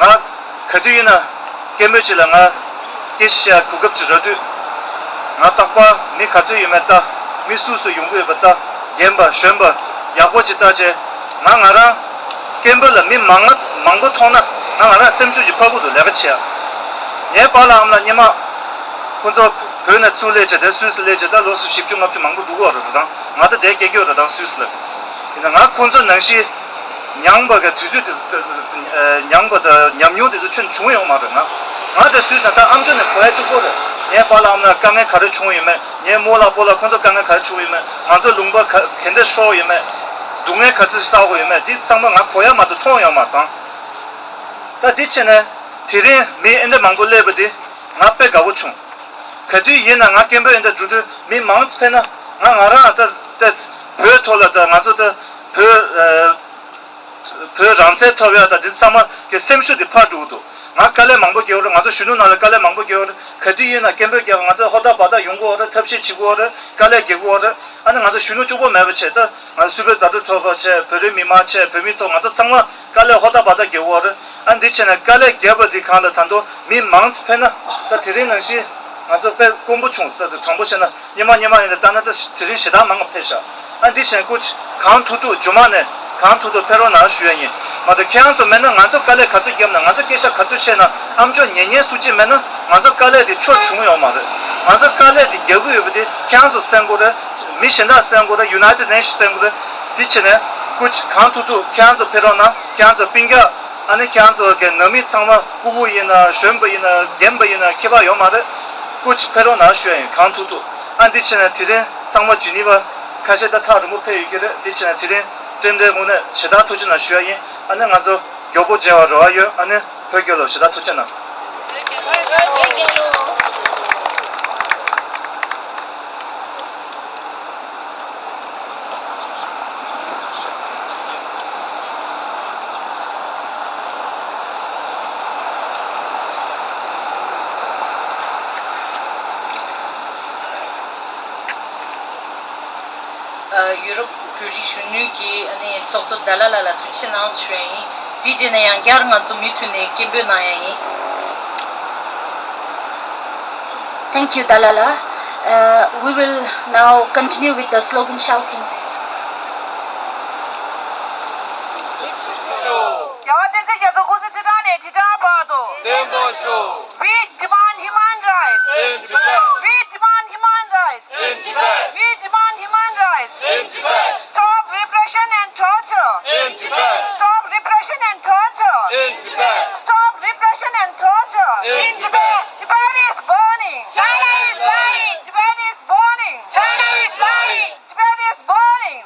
ང་ག་དུས་ཡིན་ན་སྐད་འབོད་ཅིག་ལ་ང་སྐད་ཆ་བཤད་གོ་སྐབས་ཅིག་རག་དུས། ང་རྟག་པར་མི་ག་ཚོད་ཡོད་མེད་ལྟ། མི་སུ་སུ་ཡོང་གི་ཡོད་པ་ལྟ། རྒན་པ་གཞོན་པ་ཡག་པོ་ཅིག་ལྟ་བྱས། ང་ང་རང་སྐད་འབོད་ལ་མི་མང་ང་མང་པོ་མཐོང་ན་ང་ང་རང་སེམས་ཤུགས་ཅིག་འཕར་གི་འདུག་ལས་ཀ་བྱེད་ཡ། ངའི་པཱ་ལགས་ཨ་མ་ལགས་སྔོན་མ་ཁོང་ཚོ་བོད་ནས་ཚུར་སླེབས་བྱས་དེ་སུད་སི་སླེབས་བྱས་ད་ལོ་སུ་བཞི་བཅུ་ལྔ་བཅུ་མང་པོ་འགྲོ་གི་ཡོད་རེད་དང་། ང་ད་དེ་སྐད་རྒྱག་རེད་དང་སུད་སི་ལ། ཡིན་ན་ང་ཁོང་ཚོ་ནང་བཞིན་མྱངས་པ་གི་དུས་ཚོད་དེ་མྱངས་པ་དང་ཉམས་མྱོང་དེ་ཚོ་ཁྱོན་བྱུང་ཡོད་མ་རེད། ང་ང་དེ་སུད་སི་ན་ད་ཨ་མཆོག་ནས་གོ་ཡ་གཅིག་པོ་རེད། ངའི་པཱ་ལགས་ཨ་མ་ལགས་དཀའ་ངལ་ག་རེ་བྱུང་ཡོད་མེད། ངའི་རྨོ་ལགས་སྤོ་ལགས་ཁོང་ཚོ་དཀའ་ངལ་ག་རེ་བྱུང་ཡོད་མེད། ང་ཚོ་ལུང་པ་ག་ག་འདྲ་ཤོར་ཡོད་མེད། སྡུག་བསྔལ་ག་ཚོད་བསགས་དགོས་ཡོད་མེད། དེ་ཚང་མ་ང་གོ་ཡ་མ་གཏོགས་མཐོང་ཡོད་མ་རེད་དང་། ད་དེ་བྱས་ནས་དེ་རིང་མི་ཨེ་འདྲ་མང་པོ་སླེབས་པ་དེ་ང་དཔེ་དགའ་པོ་བྱུང་། ག་དུས་ཡིན་ན་ང་སྐད་འབོད་ཨེ་འདྲ་འགྲོ་དུས་མི་མང་ཙམ་ཕེབས་ན་ང་ང་རང་ད་ལྟ་བོད་ཐོག་ལ་ད་ང་ཚོ་ད་བོད་ཨ་བོད་རང་བཙན་ཐོབ་ཡ་ད་དེ་ཚང་མ་གི་སེམས་ཤུགས་དེ་འཕར་འགྲོ་གི་འདུག་ང་དཀའ་ལས་མང་པོ་རྒྱག་གི་ཡོད་རེད། ང་ཚོ་གཞོན་ནུ་ནང་ལ་དཀའ་ལས་མང་པོ་རྒྱག་གི་ཡོད་རེད། ག་དུས་ཡིན་ན་སྐད་འབོད་རྒྱག་ང་ཚོ་ཧོ་ད་བ་ད་ཡོང་གི་ཡོད་རེད། ཐབས་ཤེས་བྱེད་ཀྱི་ཡོད་རེད། དཀའ་ལས་རྒྱག་གི་ཡོད་རེད། ཨ་ནི་ང་ཚོ་གཞོན་ནུ་གཅིག་པོ་མེད་པ་བྱས་ད་ང་ཚོ་སུད་བོད་མཛའ་གྲོགས་གྲོགས་པོ་བྱས། བོད་རིགས་མི་མང་བྱས། བོད་མི་ཚོ་ང་ཚོ་ཚང་མ་དཀའ་ལས་ཧོ་ད་བ་ད་རྒྱག་གི་ཡོད་རེད། ཨ་འདི་བྱས་ན་དཀའ་ལས་རྒྱབ་པ་འདི་གང་ལ་ད་དུང་མི་མང་ཙམ་ཕེབས་ན་ད་དེ་རིང་ནང་བཞིན་ང་ཚོ་དཔེ་དཀོན་པོ་བྱུང་ཟེར་དུས་དྲང་པོ་བཤད་ན་སྔོན་མ་སྔོན་མ་ཡིན་ན་ལྟ་ན་ད་དེ་རིང་ཞེ་དྲག་མང་ང་ཕེབས་ཤག་ཨ་འདི་བྱས་ན་སྐུ་མཁྱེན་གང་ཐུབ་ཐུབ་རྒྱུ་མ་ནས་གང་ཐུབ་ཐུབ་ཕེབས་རོགས་གནང་ཞུ་ཡ་ཡིན། མ་གཏོགས་ཁྱེད་རང་ཚོ་མེད་ན་ང་ཚོ་དཀའ་ལས་ག་ཚོད་རྒྱབ་ན་ང་ཚོ་སྐད་ཆ་ག་ཚོད་བཤད་ན་ཨ་མཆོག་ཉན་མཁན་སུ་གཅིག་མེད་ན་ང་ཚོ་དཀའ་ལས་དེ་ཆོ་བྱུང་ཡོད་མ་རེད། ང་ཚོ་དཀའ་ལས་དེ་རྒྱག་གི་ཡོད་པ་དེ་ཁྱེད་རང་ཚོ་གསན་དགོས་རེད། མི་གཞན་དག་གསན་དགོས་རེད། United Nations གསན་དགོས་རེད། དེ་བྱས་ནས་སྐུ་མཁྱེན་གང་ཐུབ་ཐུབ་ཁྱེད་རང་ཚོ་ཕེབས་རོགས་གནང་། ཁྱེད་རང་ཚོ་སྤུན་ཀྱག་ཨ་ནི་ཁྱེད་རང་ཚོ་གི་ནང་མི་ཚང་མ་སྤུ་གུ་ཡིན་ན་གཞོན་པ་ཡིན་ན་རྒན་པ་ཡིན་ན་ཁྱད་པར་ཡོད་མ་རེད། སྐུ་མཁྱེན་ཕེབས་རོགས་གནང་ཞུ་ཡ་ཡིན། གང་ཐུབ་ཐུབ། ཨ་འདི་བྱས་ནས་དེ་རིང་ཚང་མ་ཇི་ནི་ཝ་ཁ་ཤས་ད་ཐག་རིང་པོ་ཕེབས་ཡོད་ཀྱི་རེད། དེ་བྱས་ནས་དེ་རིང་རྟེན་འབྲེལ་དངོས་གནས་ཞེ་དྲག་ཐུགས་རྗེ་གནང་ཞུ་ཡ་ཡིན། ཨ་ནི་ང་ཚོ་མགྱོགས་པོ་མཇལ་བར་རེ་བ་ཡོད། ཨ་ནི་བོད་རྒྱལ་ལོ། ཞེ་དྲག་ཐུགས་རྗེ་གནང་། ཨ། ཡུ་རོབ་བོད་རིགས་གཞོན་ནུའི་གི་ཨ་ནི་ཚོགས་གཙོ་དཱ་ལའི་ལགས་ལ་ཐུགས་རྗེ་གནང་ཞུ་ཡ་ཡིན། དེའི་རྗེས་ནས་ཡང་བསྐྱར་ང་ཚོ་མུ་མཐུད་ནས་སྐད་འབོད་གནང་ཡ་ཡིན། Thank you, Dalai Lama. Uh, we will now continue with the slogan shouting. རྒྱལ་བ་བསྟན་འཛིན་རྒྱ་མཚོ་སྐུ་ཚེ་ཁྲི་ཕྲག་ནས་ཁྲི་ཕྲག་བར་དུ་བརྟན་པར་ཤོག We demand human rights. In Tibet. We demand human rights. In Tibet. We demand human rights. In Tibet. Stop repression and torture. In Tibet. Stop repression and torture. In Tibet. Stop repression and torture. In Tibet. Tibet is burning. China is lying. Tibet is burning. China is lying. Tibet is burning.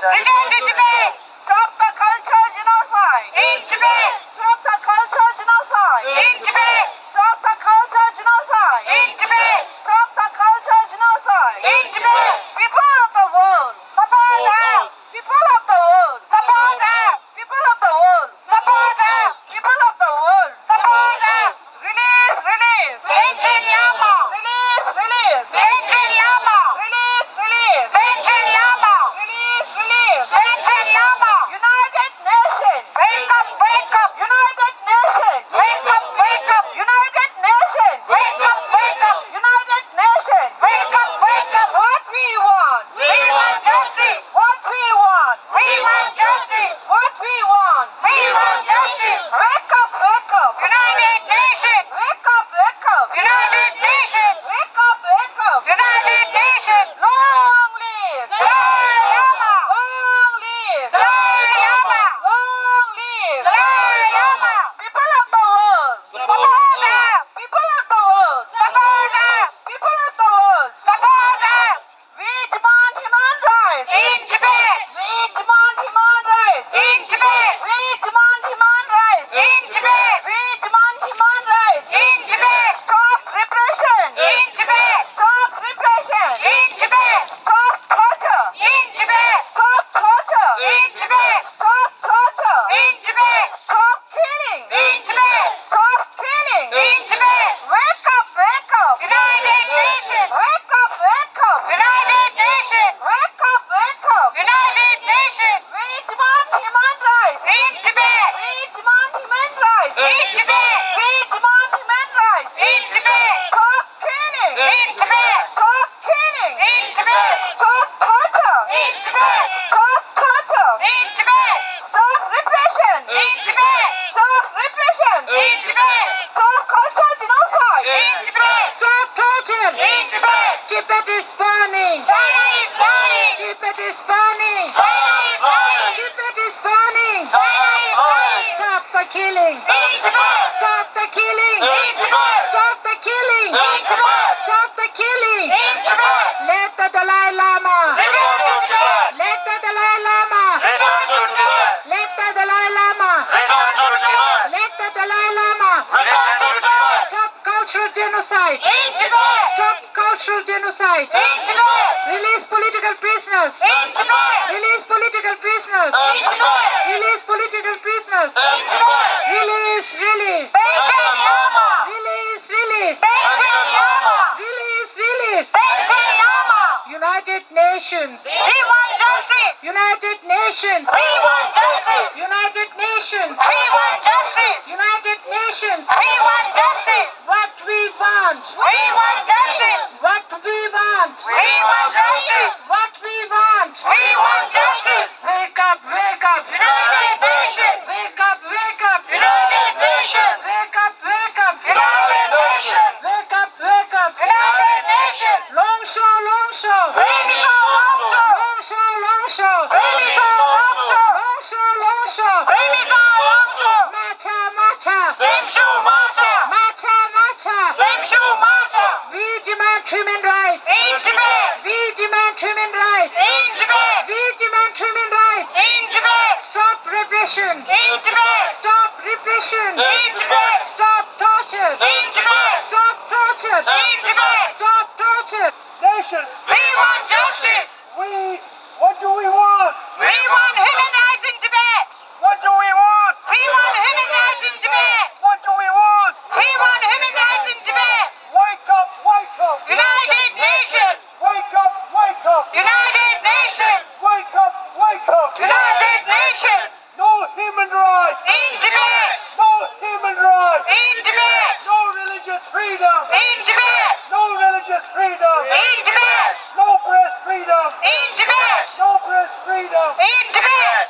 Return to Tibet! Stop the culture genocide! In Tibet! Stop the culture genocide! In Tibet! Stop the culture genocide! In Tibet! Stop the culture genocide! In Tibet! People of the world! Support us! People of the world! Support us! People of the world! Support us! People of the world! Support us! Release, release! Panchen Lama! Release, release! Panchen Lama! Release, release! Panchen Lama! Release, release! Panchen Lama! United Nations! Wake up, wake up! United Nations! Wake up, wake up! United Nations! Wake up, wake up! United Nations! Wake up, wake up! What we want? We want justice! What we want? We want justice! What we want? We want justice! Wake up, wake up! United Nations! Wake up, wake up! United Nations! Wake up, wake up! United Nations! Long live! Dalai Lama! Long live! Dalai Lama! Long live! Dalai Lama! People of the world! Support us! People of the world! Support us! People of the world! Support us! We demand human rights! In Tibet! We demand human rights! In Tibet! We demand human rights! In Tibet! We demand human rights! In Tibet! Stop repression! In Tibet! Stop repression! In Tibet! Stop torture! In Tibet! Stop torture! In Tibet! Stop torture! In Tibet! Stop killing! In Tibet! Stop killing! In Tibet! Wake up, wake up! United Nations! Wake up, wake up! United Nations! Wake up, wake up! United Nations! We demand human rights! In Tibet! We demand human rights! In Tibet! We demand human rights! In Tibet! Stop killing! In Tibet! Stop killing! In Tibet! Stop torture! In Tibet! Stop torture! In Tibet! Stop repression! In Tibet! Stop repression! In Tibet! Stop culture genocide! In Tibet! Stop torture! In Tibet! Tibet is burning! China is lying! Tibet is burning! China is lying! Tibet is burning! China is lying! Stop the killing! In Tibet! Stop the killing! In Tibet! Stop the killing! In Tibet! Stop the killing! In Tibet! Let the Dalai Lama! Return to Tibet! Let the Dalai Lama! Return to Tibet! Let the Dalai Lama! Return to Tibet! Let the Dalai Lama! Return to Tibet! Stop cultural genocide! In Tibet! Stop cultural genocide! In Tibet! Release political prisoners! In Tibet! Release political prisoners! In Tibet! Release political prisoners! In Tibet! Release, release! Panchen Lama! Release, release! Panchen Lama! Release, release! Panchen Lama! United Nations! We want justice! United Nations! We want justice! United Nations! We want justice! United Nations! We want justice! What we want! We want justice! What we want! We want justice! What we want! We want justice! Wake up, wake up! United Nations! Wake up, wake up! United Nations! Wake up, wake up! United Nations! Wake up, wake up! United Nations! Longshore, longshore! Free Mizo Longshore! Longshore, longshore! Free Mizo Longshore! Longshore, longshore! Free Mizo Longshore! མ་ཆག་མ་ཆག་སེམས་ཤུགས་མ་ཆག་མ་ཆག་མ་ཆག་སེམས་ཤུགས་མ་ཆག We demand human rights! In Tibet! We demand human rights! In Tibet! We demand human rights! In Tibet! Stop repression! In Tibet! Stop repression! In Tibet! Stop torture! In Tibet! Stop torture! In Tibet! Stop torture! Nations! We want justice! We, what do we want? We want human rights in Tibet! What do we want? We want human rights in Tibet! What do we want? We want human rights in Tibet! Wake up, wake up! United Nations! Wake up, wake up! United Nations! Wake up, wake up! United Nations! No human rights! In Tibet! No human rights! In Tibet! No religious freedom! In Tibet! No religious freedom! In Tibet! No press freedom! In Tibet! No press freedom! In Tibet!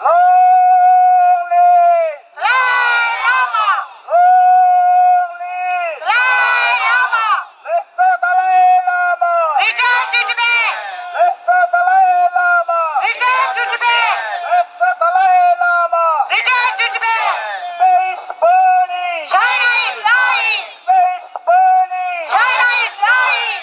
Long live! Dalai Lama! Long live! Dalai Lama! Mister Dalai Lama! Return to Tibet! Mister Dalai Lama! Return to Tibet! Mister Dalai Lama! Return to Tibet! Space burning! China is lying! Space burning! China is lying!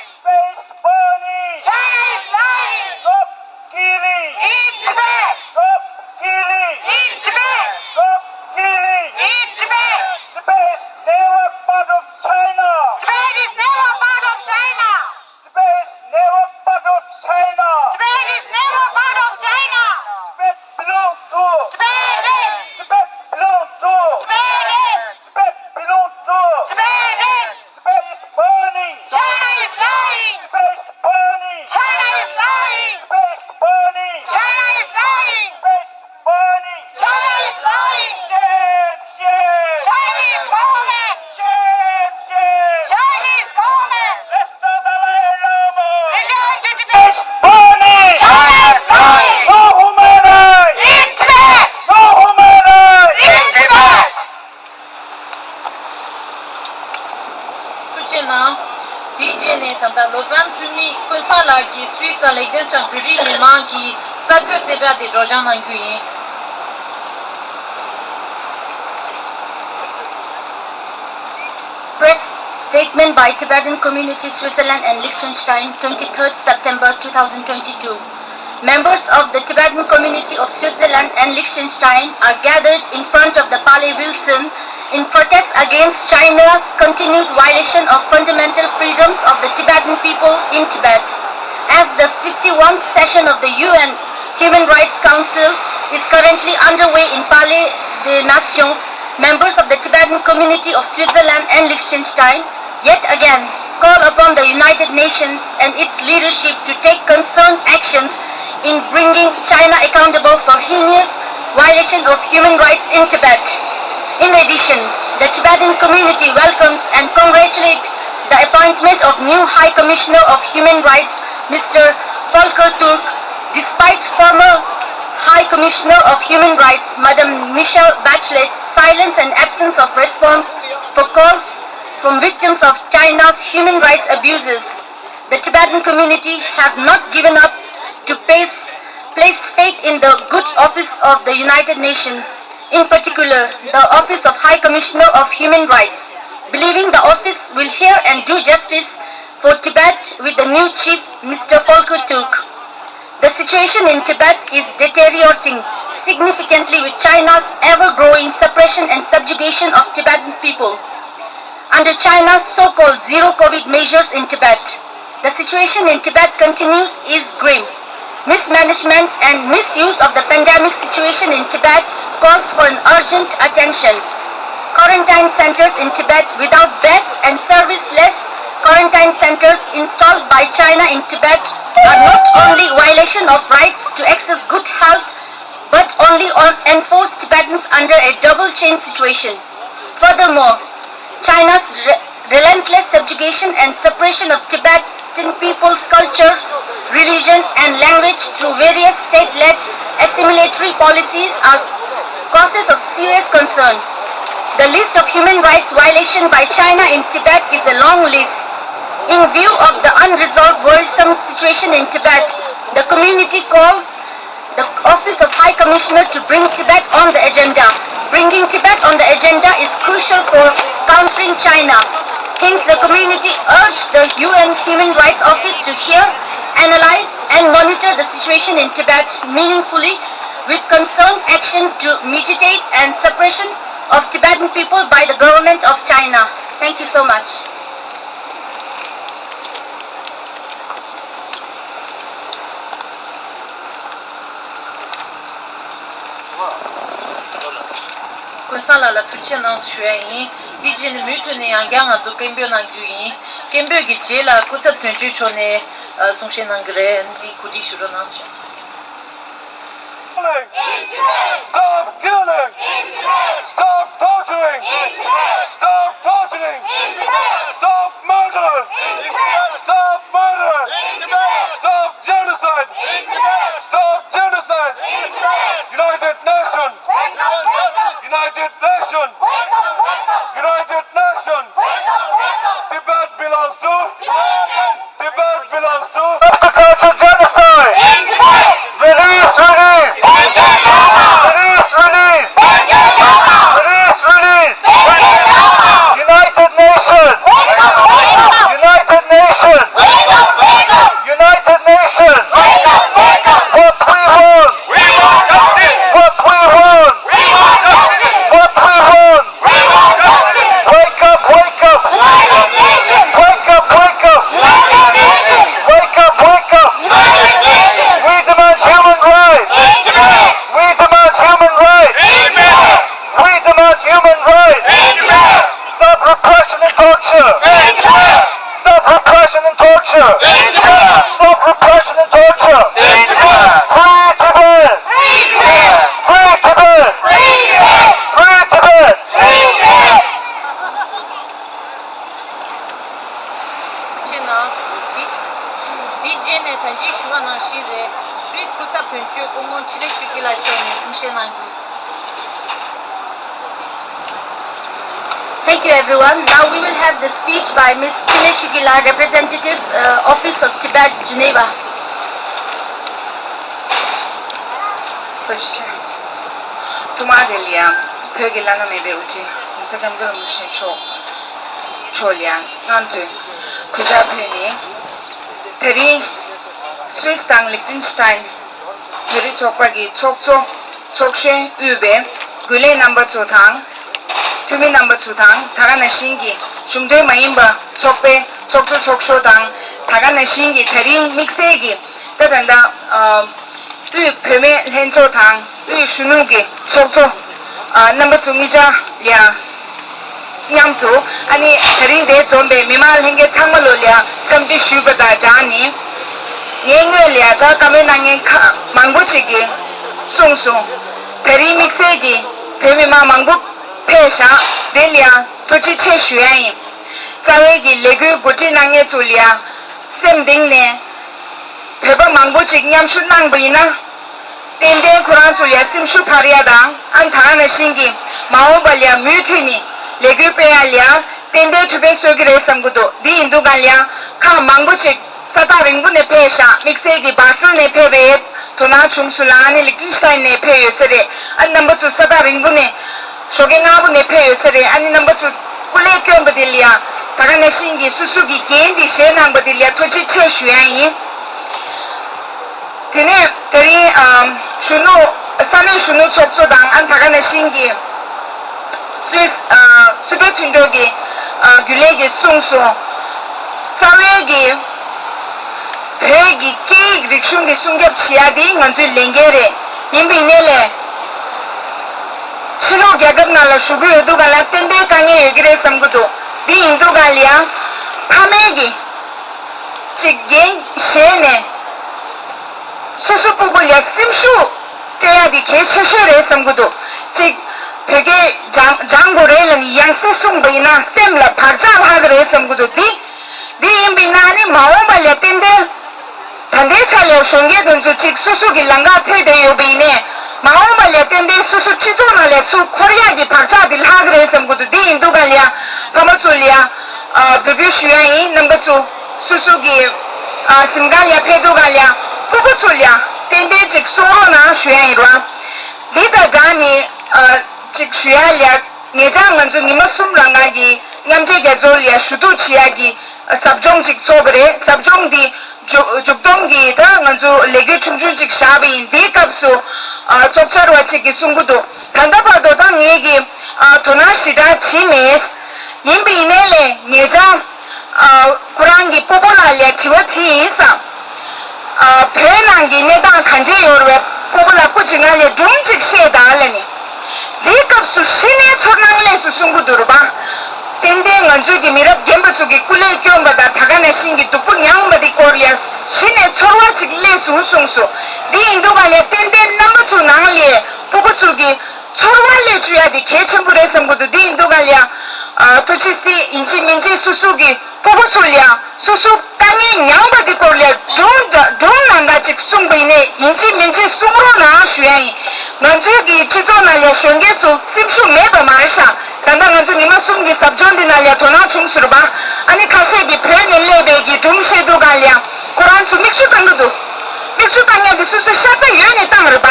ལགས་ཀྱིས་སུད་སི་དང་ལིག་ཏེན་སི་ཊན་བོད་རིགས་མི་མང་གི་གསར་འགོད་གསལ་བསྒྲགས་དེ་སྒྲོག་སྦྱང་གནང་རྒྱུ་ཡིན། Press statement by Tibetan community Switzerland and Liechtenstein, twenty-third September two thousand twenty-two. Members of the Tibetan community of Switzerland and Liechtenstein are gathered in front of the Palais Wilson in protest against China's continued violation of fundamental freedoms of the Tibetan people in Tibet. As the fifty-first session of the U N Human Rights Council is currently underway in Palais des Nations, members of the Tibetan community of Switzerland and Liechtenstein yet again call upon the United Nations and its leadership to take concerned actions in bringing China accountable for heinous violation of human rights in Tibet. In addition, the Tibetan community welcomes and congratulates the appointment of new High Commissioner of Human Rights, Mister Volker Turk, despite former High Commissioner of Human Rights, Madam Michelle Bachelet's silence and absence of response for calls from victims of China's human rights abuses. The Tibetan community have not given up to place, place faith in the good office of the United Nations, in particular, the Office of High Commissioner of Human Rights, believing the office will hear and do justice for Tibet with the new chief, Mister Volker Turk. The situation in Tibet is deteriorating significantly with China's ever-growing suppression and subjugation of Tibetan people. Under China's so-called zero COVID measures in Tibet, the situation in Tibet continues is grim. Mismanagement and misuse of the pandemic situation in Tibet calls for an urgent attention. Quarantine centers in Tibet without beds and serviceless quarantine centers installed by China in Tibet are not only violation of rights to access good health, but only on enforced Tibetans under a double chain situation. Furthermore, China's re- relentless subjugation and suppression of Tibetan people's culture, religion, and language through various state-led assimilatory policies are causes of serious concern. The list of human rights violation by China in Tibet is a long list. In view of the unresolved worrisome situation in Tibet, the community calls the Office of High Commissioner to bring Tibet on the agenda. Bringing Tibet on the agenda is crucial for countering China. Hence, the community urged the U N Human Rights Office to hear, analyze, and monitor the situation in Tibet meaningfully with concerned action to mitigate and suppression of Tibetan people by the government of China. Thank you so much. ཀུན་བཟང་ལགས་ལ་ཐུགས་རྗེ་གནང་ཞུ་ཡ་ཡིན། འདི་རྗེས་ནས་མུ་མཐུད་ནས་ཡང་བསྐྱར་ང་ཚོ་སྐད་འབོད་གནང་རྒྱུ་ཡིན། སྐད་འབོད་ཀྱི་རྗེས་ལ་སྐུ་ཚབ་དོན་གཅོད་མཆོག་ནས་གསུང་བཤད་གནང་གི་རེད། འདི་གོ་སྒྲིག་ཞུ་རོགས་གནང་ཞུ། Stop killing! Stop torturing! Stop torturing! Stop murder! Stop murder! Stop genocide! Stop genocide! United Nations! United Nations! United Nations! Tibet belongs to Tibet belongs to stop the cultural genocide. Release, release. Release, release. Release, release. United Nations. United Nations. United Nations. What we want. What we want. What we want. Wake up, wake up! Wake up, wake up! Wake up, wake up! We demand human rights! We demand human rights! We demand human rights! Stop repression and torture! Stop repression and torture! Stop repression and torture! Free Tibet! Free Tibet! Free Tibet! ཆེ་ན། འདི་འདི་རྗེས་ནས་ད་ཅི་ཞུ་བ་ནང་བཞིན་རེད། སུད་སི་སྐུ་ཚབ་དོན་གཅོད་སྐུ་ངོ་འཕྲིན་ལས་ཆོས་སྐྱིད་ལགས་མཆོག་ནས་གསུང་བཤད་གནང་རྒྱུ། Thank you, everyone. Now we will have the speech by Miss Chile Chugila, representative, uh, Office of Tibet, Geneva. ཐུགས་རྗེ་ཆེ། ཐོག་མར་དེ་ལ་ཡང་བོད་ཀྱི་བླ་ན་མེད་པའི་དབུ་ཁྲིད་༸གོང་ས་༸སྐྱབས་མགོན་རིན་པོ་ཆེ་མཆོག་མཆོག་ལ་ཡང་སྔ་དྲོ་གུས་ཕྱག་ཕུལ་ནས། དེ་རིང་སུད་སི་དང་ལིག་ཏེན་སི་ཏན་བོད་རིགས་ཚོགས་པ་གི་ཚོགས་གཙོ་ཚོགས་གཞོན་དབུས་པའི་འགུལ་ལས་རྣམ་པ་ཚོ་དང་། འཐུས་མི་རྣམ་པ་ཚོ་དང་། ད་ག་ནང་བཞིན་གྱི་གཞུང་འབྲེལ་མ་ཡིན་པ་ཚོགས་པའི་ཚོགས་གཙོ་ཚོགས་གཞོན་དང་། ད་ག་ནང་བཞིན་གྱི་དེ་རིང་དམིགས་བསལ་གྱི་ད་ད་ལྟ་ཨ་དབུས་བུད་མེད་ལྷན་ཚོགས་དང་དབུས་གཞོན་ནུ་གི་ཚོགས་གཙོ་ཨ་རྣམ་པ་ཚོ་གཉིས་ཆ་ལ་ཡང་མཉམ་དུ། ཨ་ནི་དེ་རིང་འདིར་འཛོམས་པའི་མི་མང་ལྷན་རྒྱས་ཚང་མ་ལོ་ལ་ཡང་འཚམས་འདྲི་ཞུས་པ་དང་སྦྲགས་ནས། ངའི་སྔོན་ལ་ཡང་ད་བཀའ་མོལ་གནང་མཁན་ཁག་མང་པོ་ཅིག་གིས་གསུངས་སོང་། དེ་རིང་དམིགས་བསལ་གྱིས་བོད་མི་མང་མང་པོ་ཕེབས་ཤག་དེ་ལ་ཡང་ཐུགས་རྗེ་ཆེ་ཞུ་ཡ་ཡིན། རྩ་བའི་གི་ལས་འགུལ་གོ་སྒྲིག་གནང་མཁན་ཚོ་ལ་ཡང་སེམས་གཏིང་ནས་བོད་པ་མང་པོ་ཅིག་མཉམ་ཞུགས་གནང་པ་ཡིན་ན། ཏན་ཏན་ཁོ་རང་ཚོ་ལ་ཡང་སེམས་ཤུགས་འཕར་ཡ་དང་། ཨ་ནི་ད་ག་ནང་བཞིན་གྱི་མ་འོངས་པ་ལ་ཡང་མུ་མཐུད་ནས་ལས་འགུལ་སྤེལ་ཡ་ལ་ཡང་ཏན་ཏན་ཐུགས་ཕན་གསོས་ཀྱི་རེད་བསམ་གྱི་འདུག་འདི་ཡིན་དུས་ག་ལ་ཡང་ཁག་མང་པོ་ཅིག་ས་ཐག་རིང་པོ་ནས་ཕེབས་ཤག་དམིགས་བསལ་གྱི་སྦ་སིལ་ནས་ཕེབས་པའི་དོ་སྣང་བྱུང་སོང་ལ། ཨ་ནི་ལིག་ཏེན་སི་ཏན་ནས་ཕེབས་ཡོད་ས་རེད། ཨ་ནི་རྣམ་པ་ཚོ་ས་ཐག་རིང་པོ་ནས་ཞོགས་ཀས་སྔ་པོ་ནས་ཕེབས་ཡོད་ས་རེད། ཨ་ནི་རྣམ་པ་ཚོ་སྐུ་ལས་བསྐྱོན་པ་དེ་ལ་ཡང་ད་ག་ནང་བཞིན་གྱི་སོ་སོ་གི་འགན་དེ་བཞེས་གནང་པ་དེ་ལ་ཡང་ཐུགས་རྗེ་ཆེ་ཞུ་ཡ་ཡིན། དེ་ནས་དེ་རིང་ཨམ་གཞོན་ནུ་ས་གནས་གཞོན་ནུ་ཚོགས་གཙོ་དང་། ཨ་ནི་ད་ག་ནང་བཞིན་གྱི་སུད་སི་ཨ་སུད་བོད་མཐུན་གྲོགས་ཀྱི་ཨ་རྒྱུན་ལས་ཀྱིས་གསུངས་སོང་། རྩ་བའི་གི་བོད་ཀྱི་སྐད་ཡིག་རིག་གཞུང་འདི་སྲུང་སྐྱོབ་བྱེད་ཡ་འདི་ང་ཚོའི་ལས་འགན་རེད། ཡིན་པ་ཡིན་ནའི་ལས། ཕྱི་ལོགས་རྒྱལ་ཁབ་ནང་ལ་བཞུགས་ཀྱི་ཡོད་དུས་ག་ལ་ཏན་ཏན་དཀའ་ངལ་ཡོད་ཀྱི་རེད་བསམ་གྱི་འདུག་འདི་ཡིན་དུས་ག་ལ་ཡང་ཕ་མས་ཀྱི་ཅིག་འགན་བཞེས་ནས་སོ་སོ་སྤུ་གུ་ལ་སེམས་ཤུགས་སྤྲད་ཡ་འདི་གལ་ཆེ་ཤོས་རེད་བསམ་གྱི་འདུག་ཅིག་བོད་སྐད་སྦྱང་སྦྱང་དགོས་རེད་ལབ་ནས་ཡང་སེ་གསུངས་པ་ཡིན་ན་སེམས་ལ་བག་ཆགས་ལྷག་གི་རེད་བསམ་གྱི་འདུག་འདི་འདི་ཡིན་པ་ཡིན་ན་ནི་མ་འོངས་པ་ལ་ཏན་ཏན། ད་ལྟའི་ཆ་ལ་གཞོན་སྐྱེས་དེ་ཚོ་གཅིག་སོ་སོ་གི་ལམ་ཁ་འཚོལ་བསྡད་ཡོད་པ་ཡིན་ནའི། མ་འོངས་པ་ལ་ཏན་ཏན་སོ་སོ་སྤྱི་ཚོགས་ནང་ལ་ཚུར་འཁོར་ཡག་གི་བག་ཆགས་དེ་ལྷག་གི་རེད་བསམ་གྱི་འདུག་འདི་ཡིན་དུས་ག་ལ་ཡང་ཕ་མ་ཚོ་ལ་ཡང་ཨ་འབོད་སྐུལ་ཞུ་ཡ་ཡིན། རྣམ་པ་ཚོ་སོ་སོ་གི་ཨ་གཟིམ་ཁང་ལ་ཕེབས་དུས་ག་ལ་ཡང་སྤུ་གུ་ཚོ་ལ་ཡང་ཏན་ཏན་གཅིག་གསུང་རོགས་གནང་ཞུ་ཡ་ཡིན་རོགས། འདི་དང་སྦྲགས་ནས་ཨ་གཅིག་ཞུ་ཡ་ལ་ཡང་ཉེ་ཆར་ང་ཚོ་ཉི་མ་གསུམ་རང་གི་མཉམ་འབྲེལ་རྒྱལ་ཚོགས་ལ་ཡང་ཞུ་གཏུག་བྱེད་ཡ་གི་ཟབ་སྦྱོང་གཅིག་ཚོགས་པ་རེད། ཟབ་སྦྱོང་འདི་མཇུག་མཇུག་སྡོམ་གྱི་ད་ང་ཚོ་ལས་འགུལ་ཆུང་ཆུང་ཅིག་བཞག་པ་ཡིན། དེའི་སྐབས་སུ་ཨ་ཚོགས་བཅར་བ་ཅིག་གིས་གསུང་གི་འདུག་ད་ལྟ་བར་དུ་ད་ངས་ཀྱི་ཨ་དོ་སྣང་ཞེ་དྲག་བྱེད་མེད། ཡིན་པ་ཡིན་ནའི་ལས་ཉེ་ཆར་ཨ་ཁོ་རང་གི་སྤོ་བོ་ལགས་ལ་དྲི་བ་དྲིས་ཡིན་ཙང་། ཨ་བོད་ནང་གི་གནས་སྟངས་ག་འདྲས་ཡོད་རེད། སྤོ་བོ་ལགས་སྐུ་མཁྱེན་ང་ལ་སྒྲུང་ཅིག་བཤད་དང་ལབ་ནས། དེའི་སྐབས་སུ་གཞི་ནས་ཚོར་སྣང་ལེགས་སུ་གསུང་གི་འདུག་རེད་པ། ཏན་ཏན་ང་ཚོས་ཀྱི་མི་རབས་རྒན་པ་ཚོ་གི་སྐུ་ལས་བསྐྱོན་པ་དང་ད་ག་ནང་བཞིན་གྱི་སྡུག་པོ་མྱངས་པ་དེ་སྐོར་ལ་གཞི་ནས་ཚོར་བ་ཅིག་ལེགས་སུ་གསུངས་སོང་། འདི་ཡིན་དུས་ག་ལ་ཏན་ཏན་རྣམ་པ་ཚོ་ནང་ལ་སྤུ་གུ་ཚོ་གི་ཚོར་བ་སླེབས་བཅུག་ཡ་དེ་གལ་ཆེན་པོ་རེད་བསམ་གྱི་འདུག་འདི་ཡིན་དུས་ག་ལ་ཨ་ཐུགས་རྗེ་གཟིགས། ཡིན་གཅིག་མིན་གཅིག་སོ་སོ་གི་སྤུ་གུ་ཚོ་ལ་སོ་སོ་དཀའ་ངལ་མྱངས་པ་དེ་སྐོར་ལ་སྒྲུང་འདྲ་སྒྲུང་ནང་འདྲ་ཅིག་གསུངས་པ་ཡིན་ནའི་ཡིན་གཅིག་མིན་གཅིག་གསུང་རོགས་གནང་ཞུ་ཡ་ཡིན། ང་ཚོའི་གི་སྤྱི་ཚོགས་ནང་ལ་གཞོན་སྐྱེས་ཚོ་སེམས་ཤུགས་མེད་པ་མ་རེད་ཤག་ད་ལྟ་ང་ཚོ་ཉི་མ་གསུམ་གྱི་ཟབ་སྦྱོང་འདི་ནང་ལ་དོ་སྣང་བྱུང་ཟེར་བ། ཨ་ནི་ཁ་ཤས་ཀྱིས་བོད་ནས་སླེབས་པའི་གི་སྒྲུང་བཤད་དུས་ག་ལ་ཁོ་རང་ཚོ་མིག་ཆུ་བཏང་གི་འདུག་མིག་ཆུ་བཏང་ཡ་དེ་སོ་སོ་ཤ་ཚ་ཡོད་ནས་བཏང་རེད་པ།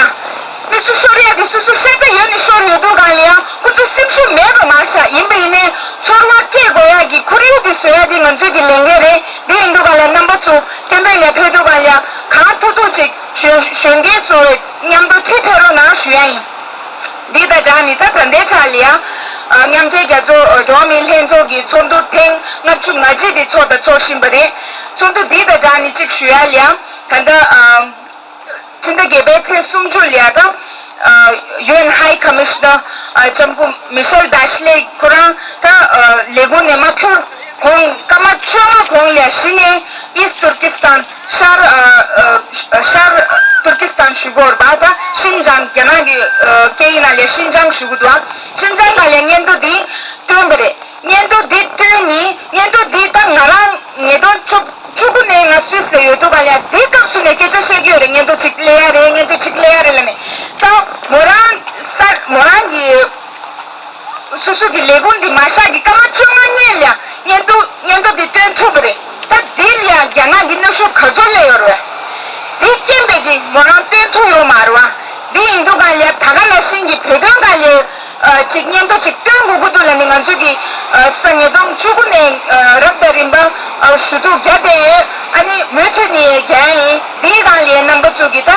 མིག་ཆུ་ཤོར་ཡ་དེ་སོ་སོ་ཤ་ཚ་ཡོད་ནས་ཤོར་ཡོད་དུས་ག་ལ་ཡང་ཁོ་ཚོ་སེམས་ཤུགས་མེད་པ་མ་རེད་ཤག་ཡིན་པ་ཡིན་ནའི་ཚོར་བ་སྐྱེ་དགོས་ཡ་གི་ཁོར་ཡུག་དེ་བཟོ་ཡ་དེ་ང་ཚོའི་གི་ལས་འགན་རེད། དེ་ཡིན་དུས་ག་ལ་རྣམ་པ་ཚོ་སྐད་འབོད་ལ་ཕེབས་དུས་ག་ལ་ཡང་གང་ཐུབ་ཐུབ་ཅིག་གཞོན་གཞོན་སྐྱེས་ཚོ་མཉམ་དུ་ཁྲིད་ཕེབས་རོགས་གནང་ཞུ་ཡ་ཡིན། འདི་དང་སྦྲགས་ནས་ད་ད་ལྟའི་ཆ་ལ་ཡང་མཉམ་འབྲེལ་རྒྱལ་ཚོགས་འགྲོ་བ་མིའི་ལྷན་ཚོགས་ཀྱི་ཚོགས་འདུ་ཐེངས་ལྔ་བཅུ་ང་གཅིག་དེ་ཚོགས་དང་ཚོགས་བཞིན་པ་རེད། ཚོགས་འདུ་འདི་དང་སྦྲགས་ནས་གཅིག་ཞུ་ཡ་ལ་ཡང་ད་ལྟ་ཨ། ཕྱི་ཟླ་བརྒྱད་པའི་ཚེས་སུམ་ཅུ་ལ་ཡ་ད་ཨ་ཡུ་ཨེན་ཧའི་ཀོ་མི་ཤི་ནར་ཨ་ལྕམ་སྐུ་མི་ཤེལ་བྷེ་ཤི་ལེ་ཁོ་རང་ད་ཨ་ལས་ཁུངས་ནས་མ་འཁྱུར་གོང་སྐར་མ་བཅོ་ལྔ་གོང་ལ་ཡ་གཞི་ནས་ཨིསྟ་ཏུར་ཀི་སི་ཐན་ཤར་ཨ་ཨ་ཤར་ཏུར་ཀི་སི་ཐན་ཞུ་གི་ཡོད་རེད་པ། ད་ཤིན་ཅང་རྒྱ་ནག་གི་ཨ་སྐད་ཡིག་ནང་ལ་ཡ་ཤིན་ཅང་ཞུ་གི་འདུག་ཨ་ཤིན་ཅང་ནང་ལ་ཡ་སྙན་ཐོ་འདི་བཏོན་པ་རེད། སྙན་ཐོ་འདི་བཏོན་ནི་སྙན་ཐོ་འདི་ད་ང་རང་ཉིས་སྟོང་བཅུ་བཅུ་དགུ་ནས་ང་སུད་སི་ལ་ཡོད་དུས་ག་ལ་ཡ་དེའི་སྐབས་སུ་ནས་སྐད་ཆ་བཤད་ཀྱི་ཡོད་རེད། སྙན་ཐོ་གཅིག་སླེབས་ཡ་རེད། སྙན་ཐོ་གཅིག་སླེབས་ཡ་རེད་ལབ་ནས་ད་མོ་རང་ས་མོ་རང་གི་ སོ་སོ་གི་ལས་ཁུངས་འདི་མ་བཞག་གི་སྐར་མ་བཅོ་ལྔ་སྔོན་ལ་ཡང་སྙན་ཐོ་སྙན་ཐོ་འདི་སྟོན་ཐུབ་པ་རེད། ད་འདི་ལ་ཡང་རྒྱ་ནག་གི་གནོན་ཤུགས་ག་ཚོད་སླེབས་ཡོད་རེད། འདི་རྐྱེན་པས་ཀྱི་མོ་རང་སྟོན་ཐུབ་ཡོད་མ་རེད་བ། འདི་ཡིན་དུས་ག་ལ་ད་ག་ནང་བཞིན་གྱི་བོད་དོན་ག་ལ་ཅིག་སྙན་ཐོ་ཅིག་སྟོན་དགོས་ཀྱི་འདུག་ལབ་ནས་ང་ཚོ་གི་ས་ཉིས་སྟོང་བཅུ་དགུ་ནས་རབ་དང་རིམ་པ་ཞུ་གཏུག་རྒྱག་བསྡད་ཡོད། ཨ་ནི་མུ་མཐུད་ནས་རྒྱག་ཡིན། འདིའི་སྒང་ལ་རྣམ་པ་ཚོ་གི་ད་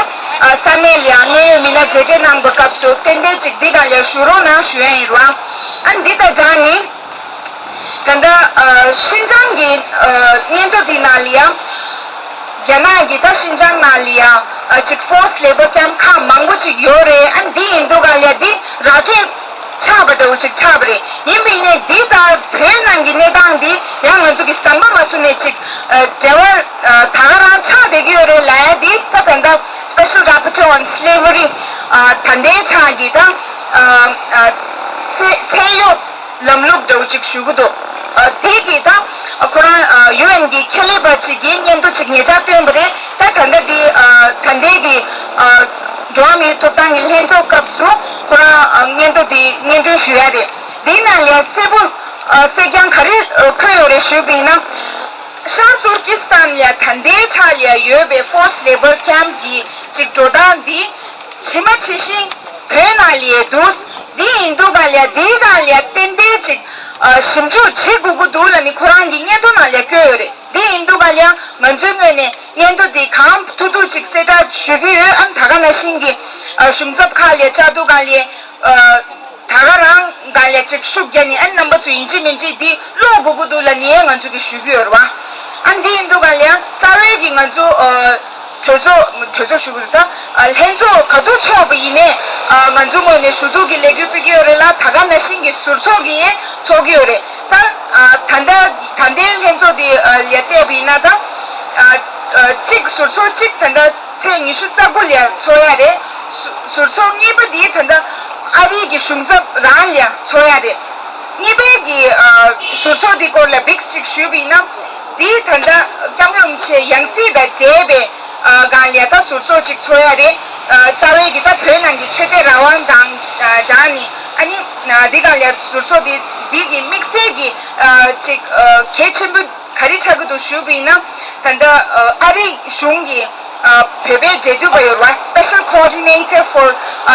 ས་གནས་ལ་ཡང་དངོས་ཡོད་མི་སྣ་མཇལ་འཕྲད་གནང་པའི་སྐབས་སུ་ཏན་ཏན་ཅིག་འདི་སྒང་ལ་ཞུ་རོགས་གནང་ཞུ་ཡ་ཡིན་རོགས། ཨ་ནི་འདི་དང་སྦྲགས་ནས། ད་ལྟ་ཨ་ཤིན་ཅང་གི་ཨ་སྙན་ཐོ་དེ་ནང་ལ་ཡང་། རྒྱ་ནག་གིས་ད་ཤིན་ཅང་ནང་ལ་ཡང་ཨ་ཅིག་ཕོར་སི་ལེ་བར་ཀེམ་ཁག་མང་པོ་ཅིག་ཡོད་རེད། ཨ་འདི་ཡིན་དུས་ག་ལ་འདི་ར་སྤྲོད་ཆགས་པ་འདྲ་བོ་ཅིག་ཆགས་པ་རེད། ཡིན་པ་ཡིན་ནའི་འདི་ད་བོད་ནང་གི་གནས་སྟངས་འདི་ཡང་ང་ཚོ་གི་ཟམ་པ་མ་བཟུང་ནས་ཅིག་ཨ་འབྲེལ་བ་ཨ་ད་ག་རང་ཆགས་བསྡད་ཀྱི་ཡོད་རེད་ལབ་ཡ་འདི་ད་ད་ལྟ་Special Rapporteur on Slavery ཨ་ད་ལྟའི་ཆ་གི་ད་ཨ་ཨ་ཚད་ཚད་ཡོད། ལམ་ལུགས་འདྲ་བོ་ཅིག་ཞུ་གི་འདུག་ཨ་དེ་གི་ད་ཁོ་རང་ཨ་ཡུ་ཨེན་གི་ཁེ་ལས་པ་ཅིག་གིས་སྙན་ཐོ་ཅིག་ཉེ་ཆར་བཏོན་པ་རེད། ད་ད་ལྟ་དེ་ཨ་ད་ལྟའི་གི་ཨ་འགྲོ་བ་མིའི་ཐོབ་ཐང་གི་ལྷན་ཚོགས་སྐབས་སུ་ཁོ་རང་ཨ་སྙན་ཐོ་དེ་སྙན་སྒྲོན་ཞུ་ཡ་རེད། དེའི་ནང་ལ་གསལ་པོ་ཨ་གསལ་རྐྱང་ག་རེ་ཨ་འཁོད་ཡོད་རེད་ཞུས་པ་ཡིན་ན། ཤར་ཏུར་ཀི་སི་ཐན་ལ་ད་ལྟའི་ཆ་ལ་ཡོད་པའི་ཕོར་སི་ལེ་བར་ཀེམ་གི་ཅིག་འགྲོ་སྟངས་འདི། ཇི་མ་ཇི་བཞིན་བོད་ནང་ལ་ཡོད་འདུག་འདི་ཡིན་དུས་ག་ལ་འདིའི་སྒང་ལ་ཏན་ཏན་ཅིག་ཨ་ཞིབ་འཇུག་བྱེད་དགོས་ཀྱི་འདུག་ལབ་ནས་ཁོ་རང་གི་སྙན་ཐོ་ནང་ལ་བཀོད་ཡོད་རེད། འདི་ཡིན་དུས་ག་ལ་ང་ཚོའི་ངོས་ནས་སྙན་ཐོ་འདི་གང་ཐུབ་ཐུབ་ཅིག་གསལ་བསྒྲགས་ཞུ་གི་ཡོད། ཨ་ནི་ད་ག་ནང་བཞིན་གྱི་ཨ་གཞུང་ཚབ་ཁག་ལ་བཅར་དུས་ག་ལ་ཨ་ད་ག་རང་ག་ལ་ཅིག་ཤུགས་རྒྱག་ནས་ཨ་ནི་རྣམ་པ་ཚོ་ཡིན་གཅིག་མིན་གཅིག་འདི་ཀློག་དགོས་ཀྱི་འདུག་ལབ་ནས་ང་ཚོ་གི་ཞུ་གི་ཡོད་རེད་བ། ཨ་ནི་འདི་ཡིན་དུས་ག་ལ་རྩ་བའི་གི་ང་ཚོ་ཨ། གྲོས་ཚོགས་གྲོས་ཚོགས་ཞུ་གི་རེད་ད། ལྷན་ཚོགས་ག་དུས་ཚོགས་པ་ཡིན་ནའི་ང་ཚོ་ངོས་ནས་ཞུ་གཏུག་གི་ལས་འགུལ་སྤེལ་གྱི་ཡོད་རེད་ལ། ད་ག་ནང་བཞིན་གྱི་ཟུར་ཚོགས་ཀྱི་ཡང་ཚོགས་ཀྱི་ཡོད་རེད་ད། ད་ལྟ་ད་ལྟའི་ལྷན་ཚོགས་དེ་ལ་བལྟས་པ་ཡིན་ན་ད། གཅིག་ཟུར་ཚོགས་གཅིག་ད་ལྟ་ཚེས་ཉི་ཤུ་རྩ་དགུ་ལ་ཚོགས་ཡ་རེད། ཟུར་ཚོགས་གཉིས་པ་དེ་ད་ལྟ་ཨ་རིའི་གི་གཞུང་ཚབ་རང་ལ་ཚོགས་ཡ་རེད། གཉིས་པའི་གི་ཟུར་ཚོགས་དེ་སྐོར་ལ་བིགས་ཅིག་ཞུས་པ་ཡིན་ན། དེ་ད་ལྟ་སྐྱབས་མགོན་རིན་པོ་ཆེ་ཡང་སྲིད་དང་འབྲེལ་བའི་སྒང་ལ་ད་ཟུར་ཚོགས་ཅིག་ཚོགས་ཡ་རེད། རྩ་བའི་གི་ད་བོད་ནང་གི་ཆོས་དད་རང་དབང་དང་སྦྲགས་ནས་ཨ་ནི་འདི་སྒང་ལ་ཟུར་ཚོགས་འདི་འདི་གི་དམིགས་བསལ་གྱི་ཅིག་གལ་ཆེན་པོ་ག་རེ་ཆགས་ཀྱི་འདུག་ཞུས་པ་ཡིན་ན། ད་ལྟ་ཨ་རི་གཞུང་གི་བོད་པའི་འབྲེལ་མཐུད་པ་ཡོད་རེད་བ། Special Coordinator for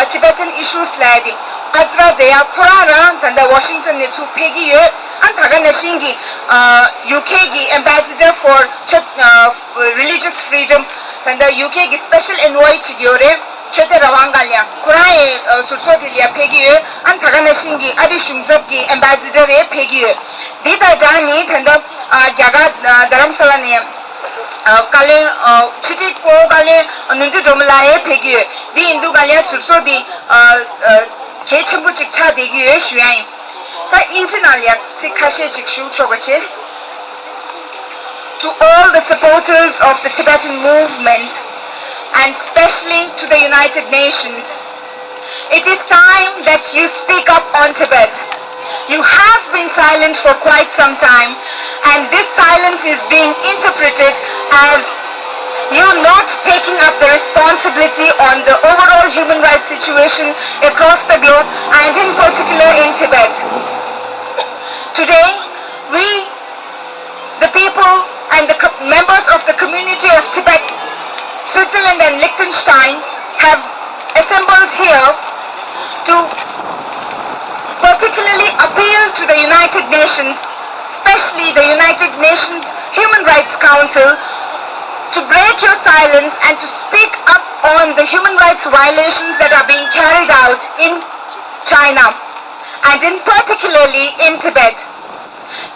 Tibetan Issues ལབ་ཡ་དེ་ཨ་ཛི་ར་ཛེ་ཡ་ཁོ་རང་རང་ད་ལྟ་ཝ་ཤིང་ཊོན་ནས་ཚུར་ཕེབས་ཀྱི་ཡོད། ཨ་ད་ག་ནང་བཞིན་གྱི་ཡུ་ཁེ་གི་Ambassador for Religious Freedom ད་ལྟ་ཡུ་ཁེ་གི་Special Envoy ཅིག་ཡོད་རེད། ཆོས་དད་རང་དབང་སྒང་ལ་ཡང་ཁོ་རང་ཡང་ཟུར་ཚོགས་དེ་ལ་ཡང་ཕེབས་ཀྱི་ཡོད། ཨ་ད་ག་ནང་བཞིན་གྱི་ཨ་རི་གཞུང་ཚབ་ཀྱི་Ambassador ཡང་ཕེབས་ཀྱི་ཡོད། འདི་དང་སྦྲགས་ནས་ད་ལྟ་རྒྱ་གར་རྡ་རམ་ས་ལ་ནས་བཀའ་བློན་ཕྱི་དྲིལ་སྐུ་ངོ་བཀའ་བློན་ནོར་འཛིན་སྒྲོལ་མ་ལགས་ཡང་ཕེབས་ཀྱི་ཡོད། འདི་ཡིན་དུས་ག་ལ་ཡང་ཟུར་ཚོགས་འདི་གལ་ཆེན་པོ་ཅིག་ཆགས་བསྡད་ཀྱི་ཡོད་ཞུ་ཡ་ཡིན། ད་དབྱིན་ཇི་ནང་ལ་ཡང་ཚིག་ཁ་ཤས་ཅིག་ཞུ་ཆོག་ག་བྱེད། To all the supporters of the Tibetan movement, and especially to the United Nations, it is time that you speak up on Tibet. You have been silent for quite some time, and this silence is being interpreted as you not taking up the responsibility on the overall human rights situation across the globe and in particular in Tibet. Today, we, the people and the co- members of the community of Tibet, Switzerland and Liechtenstein, have assembled here to particularly appeal to the United Nations, especially the United Nations Human Rights Council, to break your silence and to speak up on the human rights violations that are being carried out in China, and in particularly in Tibet.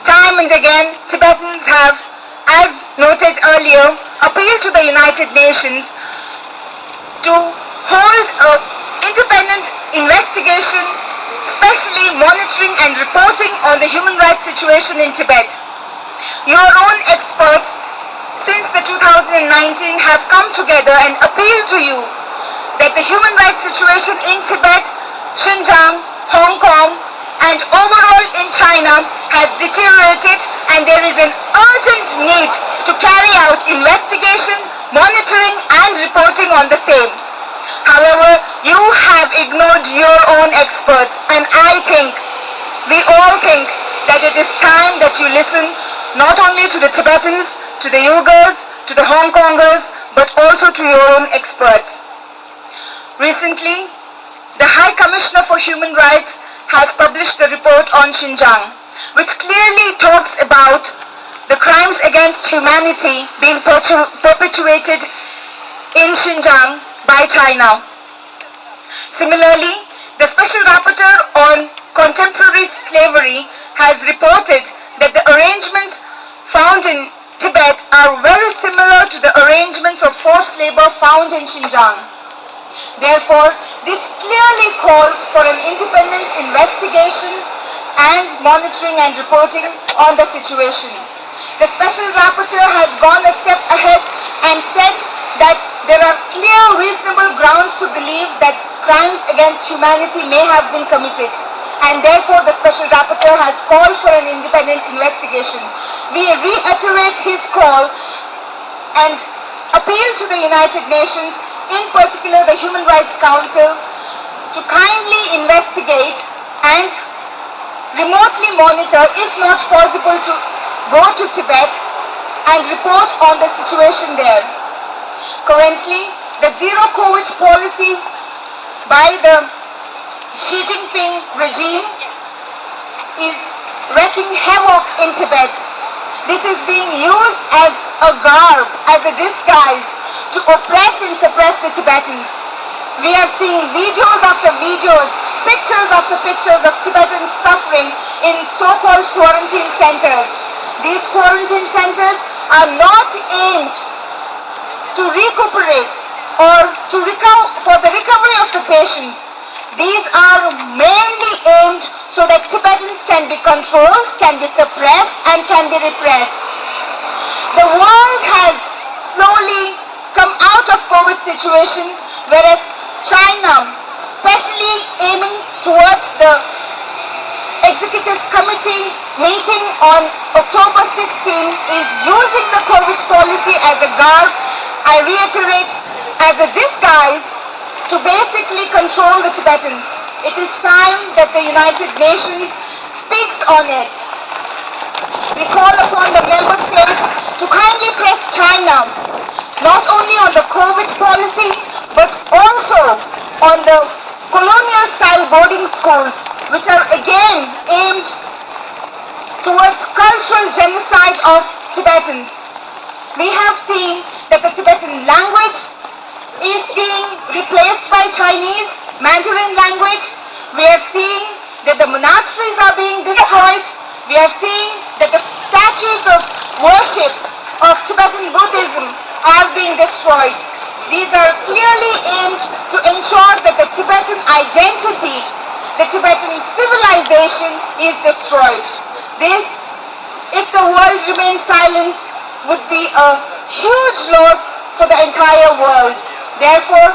Time and again, Tibetans have, as noted earlier, appealed to the United Nations to hold a independent investigation, specially monitoring and reporting on the human rights situation in Tibet. Your own experts since the two thousand nineteen have come together and appeal to you that the human rights situation in Tibet, Xinjiang, Hong Kong, and overall in China has deteriorated, and there is an urgent need to carry out investigation, monitoring, and reporting on the same. However, you have ignored your own experts, and I think We all think that it is time that you listen not only to the Tibetans, to the Uyghurs, to the Hong Kongers, but also to your own experts. Recently, the High Commissioner for Human Rights has published a report on Xinjiang, which clearly talks about the crimes against humanity being perpetu- perpetuated in Xinjiang by China. Similarly, the Special Rapporteur on Contemporary Slavery has reported that the arrangements found in Tibet are very similar to the arrangements of forced labor found in Xinjiang. Therefore, this clearly calls for an independent investigation and monitoring and reporting on the situation. The special rapporteur has gone a step ahead and said that there are clear, reasonable grounds to believe that crimes against humanity may have been committed, and therefore the special rapporteur has called for an independent investigation. We reiterate his call and appeal to the United Nations, in particular the Human Rights Council, to kindly investigate and remotely monitor, if not possible, to go to Tibet and report on the situation there. Currently, the zero COVID policy by the Xi Jinping regime is wreaking havoc in Tibet. This is being used as a garb, as a disguise to oppress and suppress the Tibetans. We are seeing videos after videos, pictures after pictures of Tibetans suffering in so-called quarantine centers. These quarantine centers are not aimed to recuperate or to recover for the recovery of the patients. These are mainly aimed so that Tibetans can be controlled, can be suppressed, and can be repressed. The world has slowly come out of COVID situation, whereas China, specially aiming towards the executive committee meeting on October sixteen, is using the COVID policy as a garb, I reiterate, as a disguise to basically control the Tibetans. It is time that the United Nations speaks on it. We call upon the member states to kindly press China not only on the COVID policy but also on the colonial style boarding schools, which are again aimed towards cultural genocide of Tibetans. We have seen that the Tibetan language is being replaced by Chinese Mandarin language. We are seeing that the monasteries are being destroyed. We are seeing that the statues of worship of Tibetan Buddhism are being destroyed. These are clearly aimed to ensure that the Tibetan identity, the Tibetan civilization is destroyed. This, if the world remains silent, would be a huge loss for the entire world. Therefore,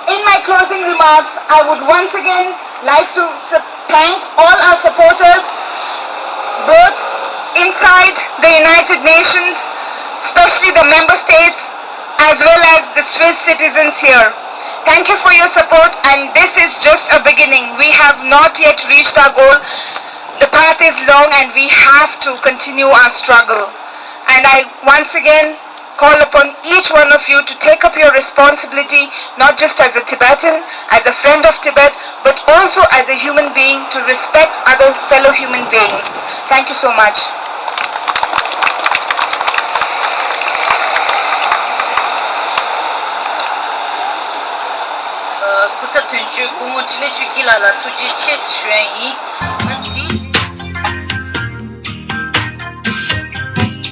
in my closing remarks, I would once again like to thank all our supporters, both inside the United Nations, especially the member states, as well as the Swiss citizens here. Thank you for your support, and this is just a beginning. We have not yet reached our goal. The path is long, and we have to continue our struggle. And I once again call upon each one of you to take up your responsibility, not just as a Tibetan, as a friend of Tibet, but also as a human being, to respect other fellow human beings. Thank you so much. ཨ། སྐུ་ཚབ་དོན་གཅོད་སྐུ་ངོ་འཕྲིན་ལས་ཆོས་སྐྱིད་ལགས་ལ་ཐུགས་རྗེ་ཆེ་ཞུ་ཡ་ཡིན།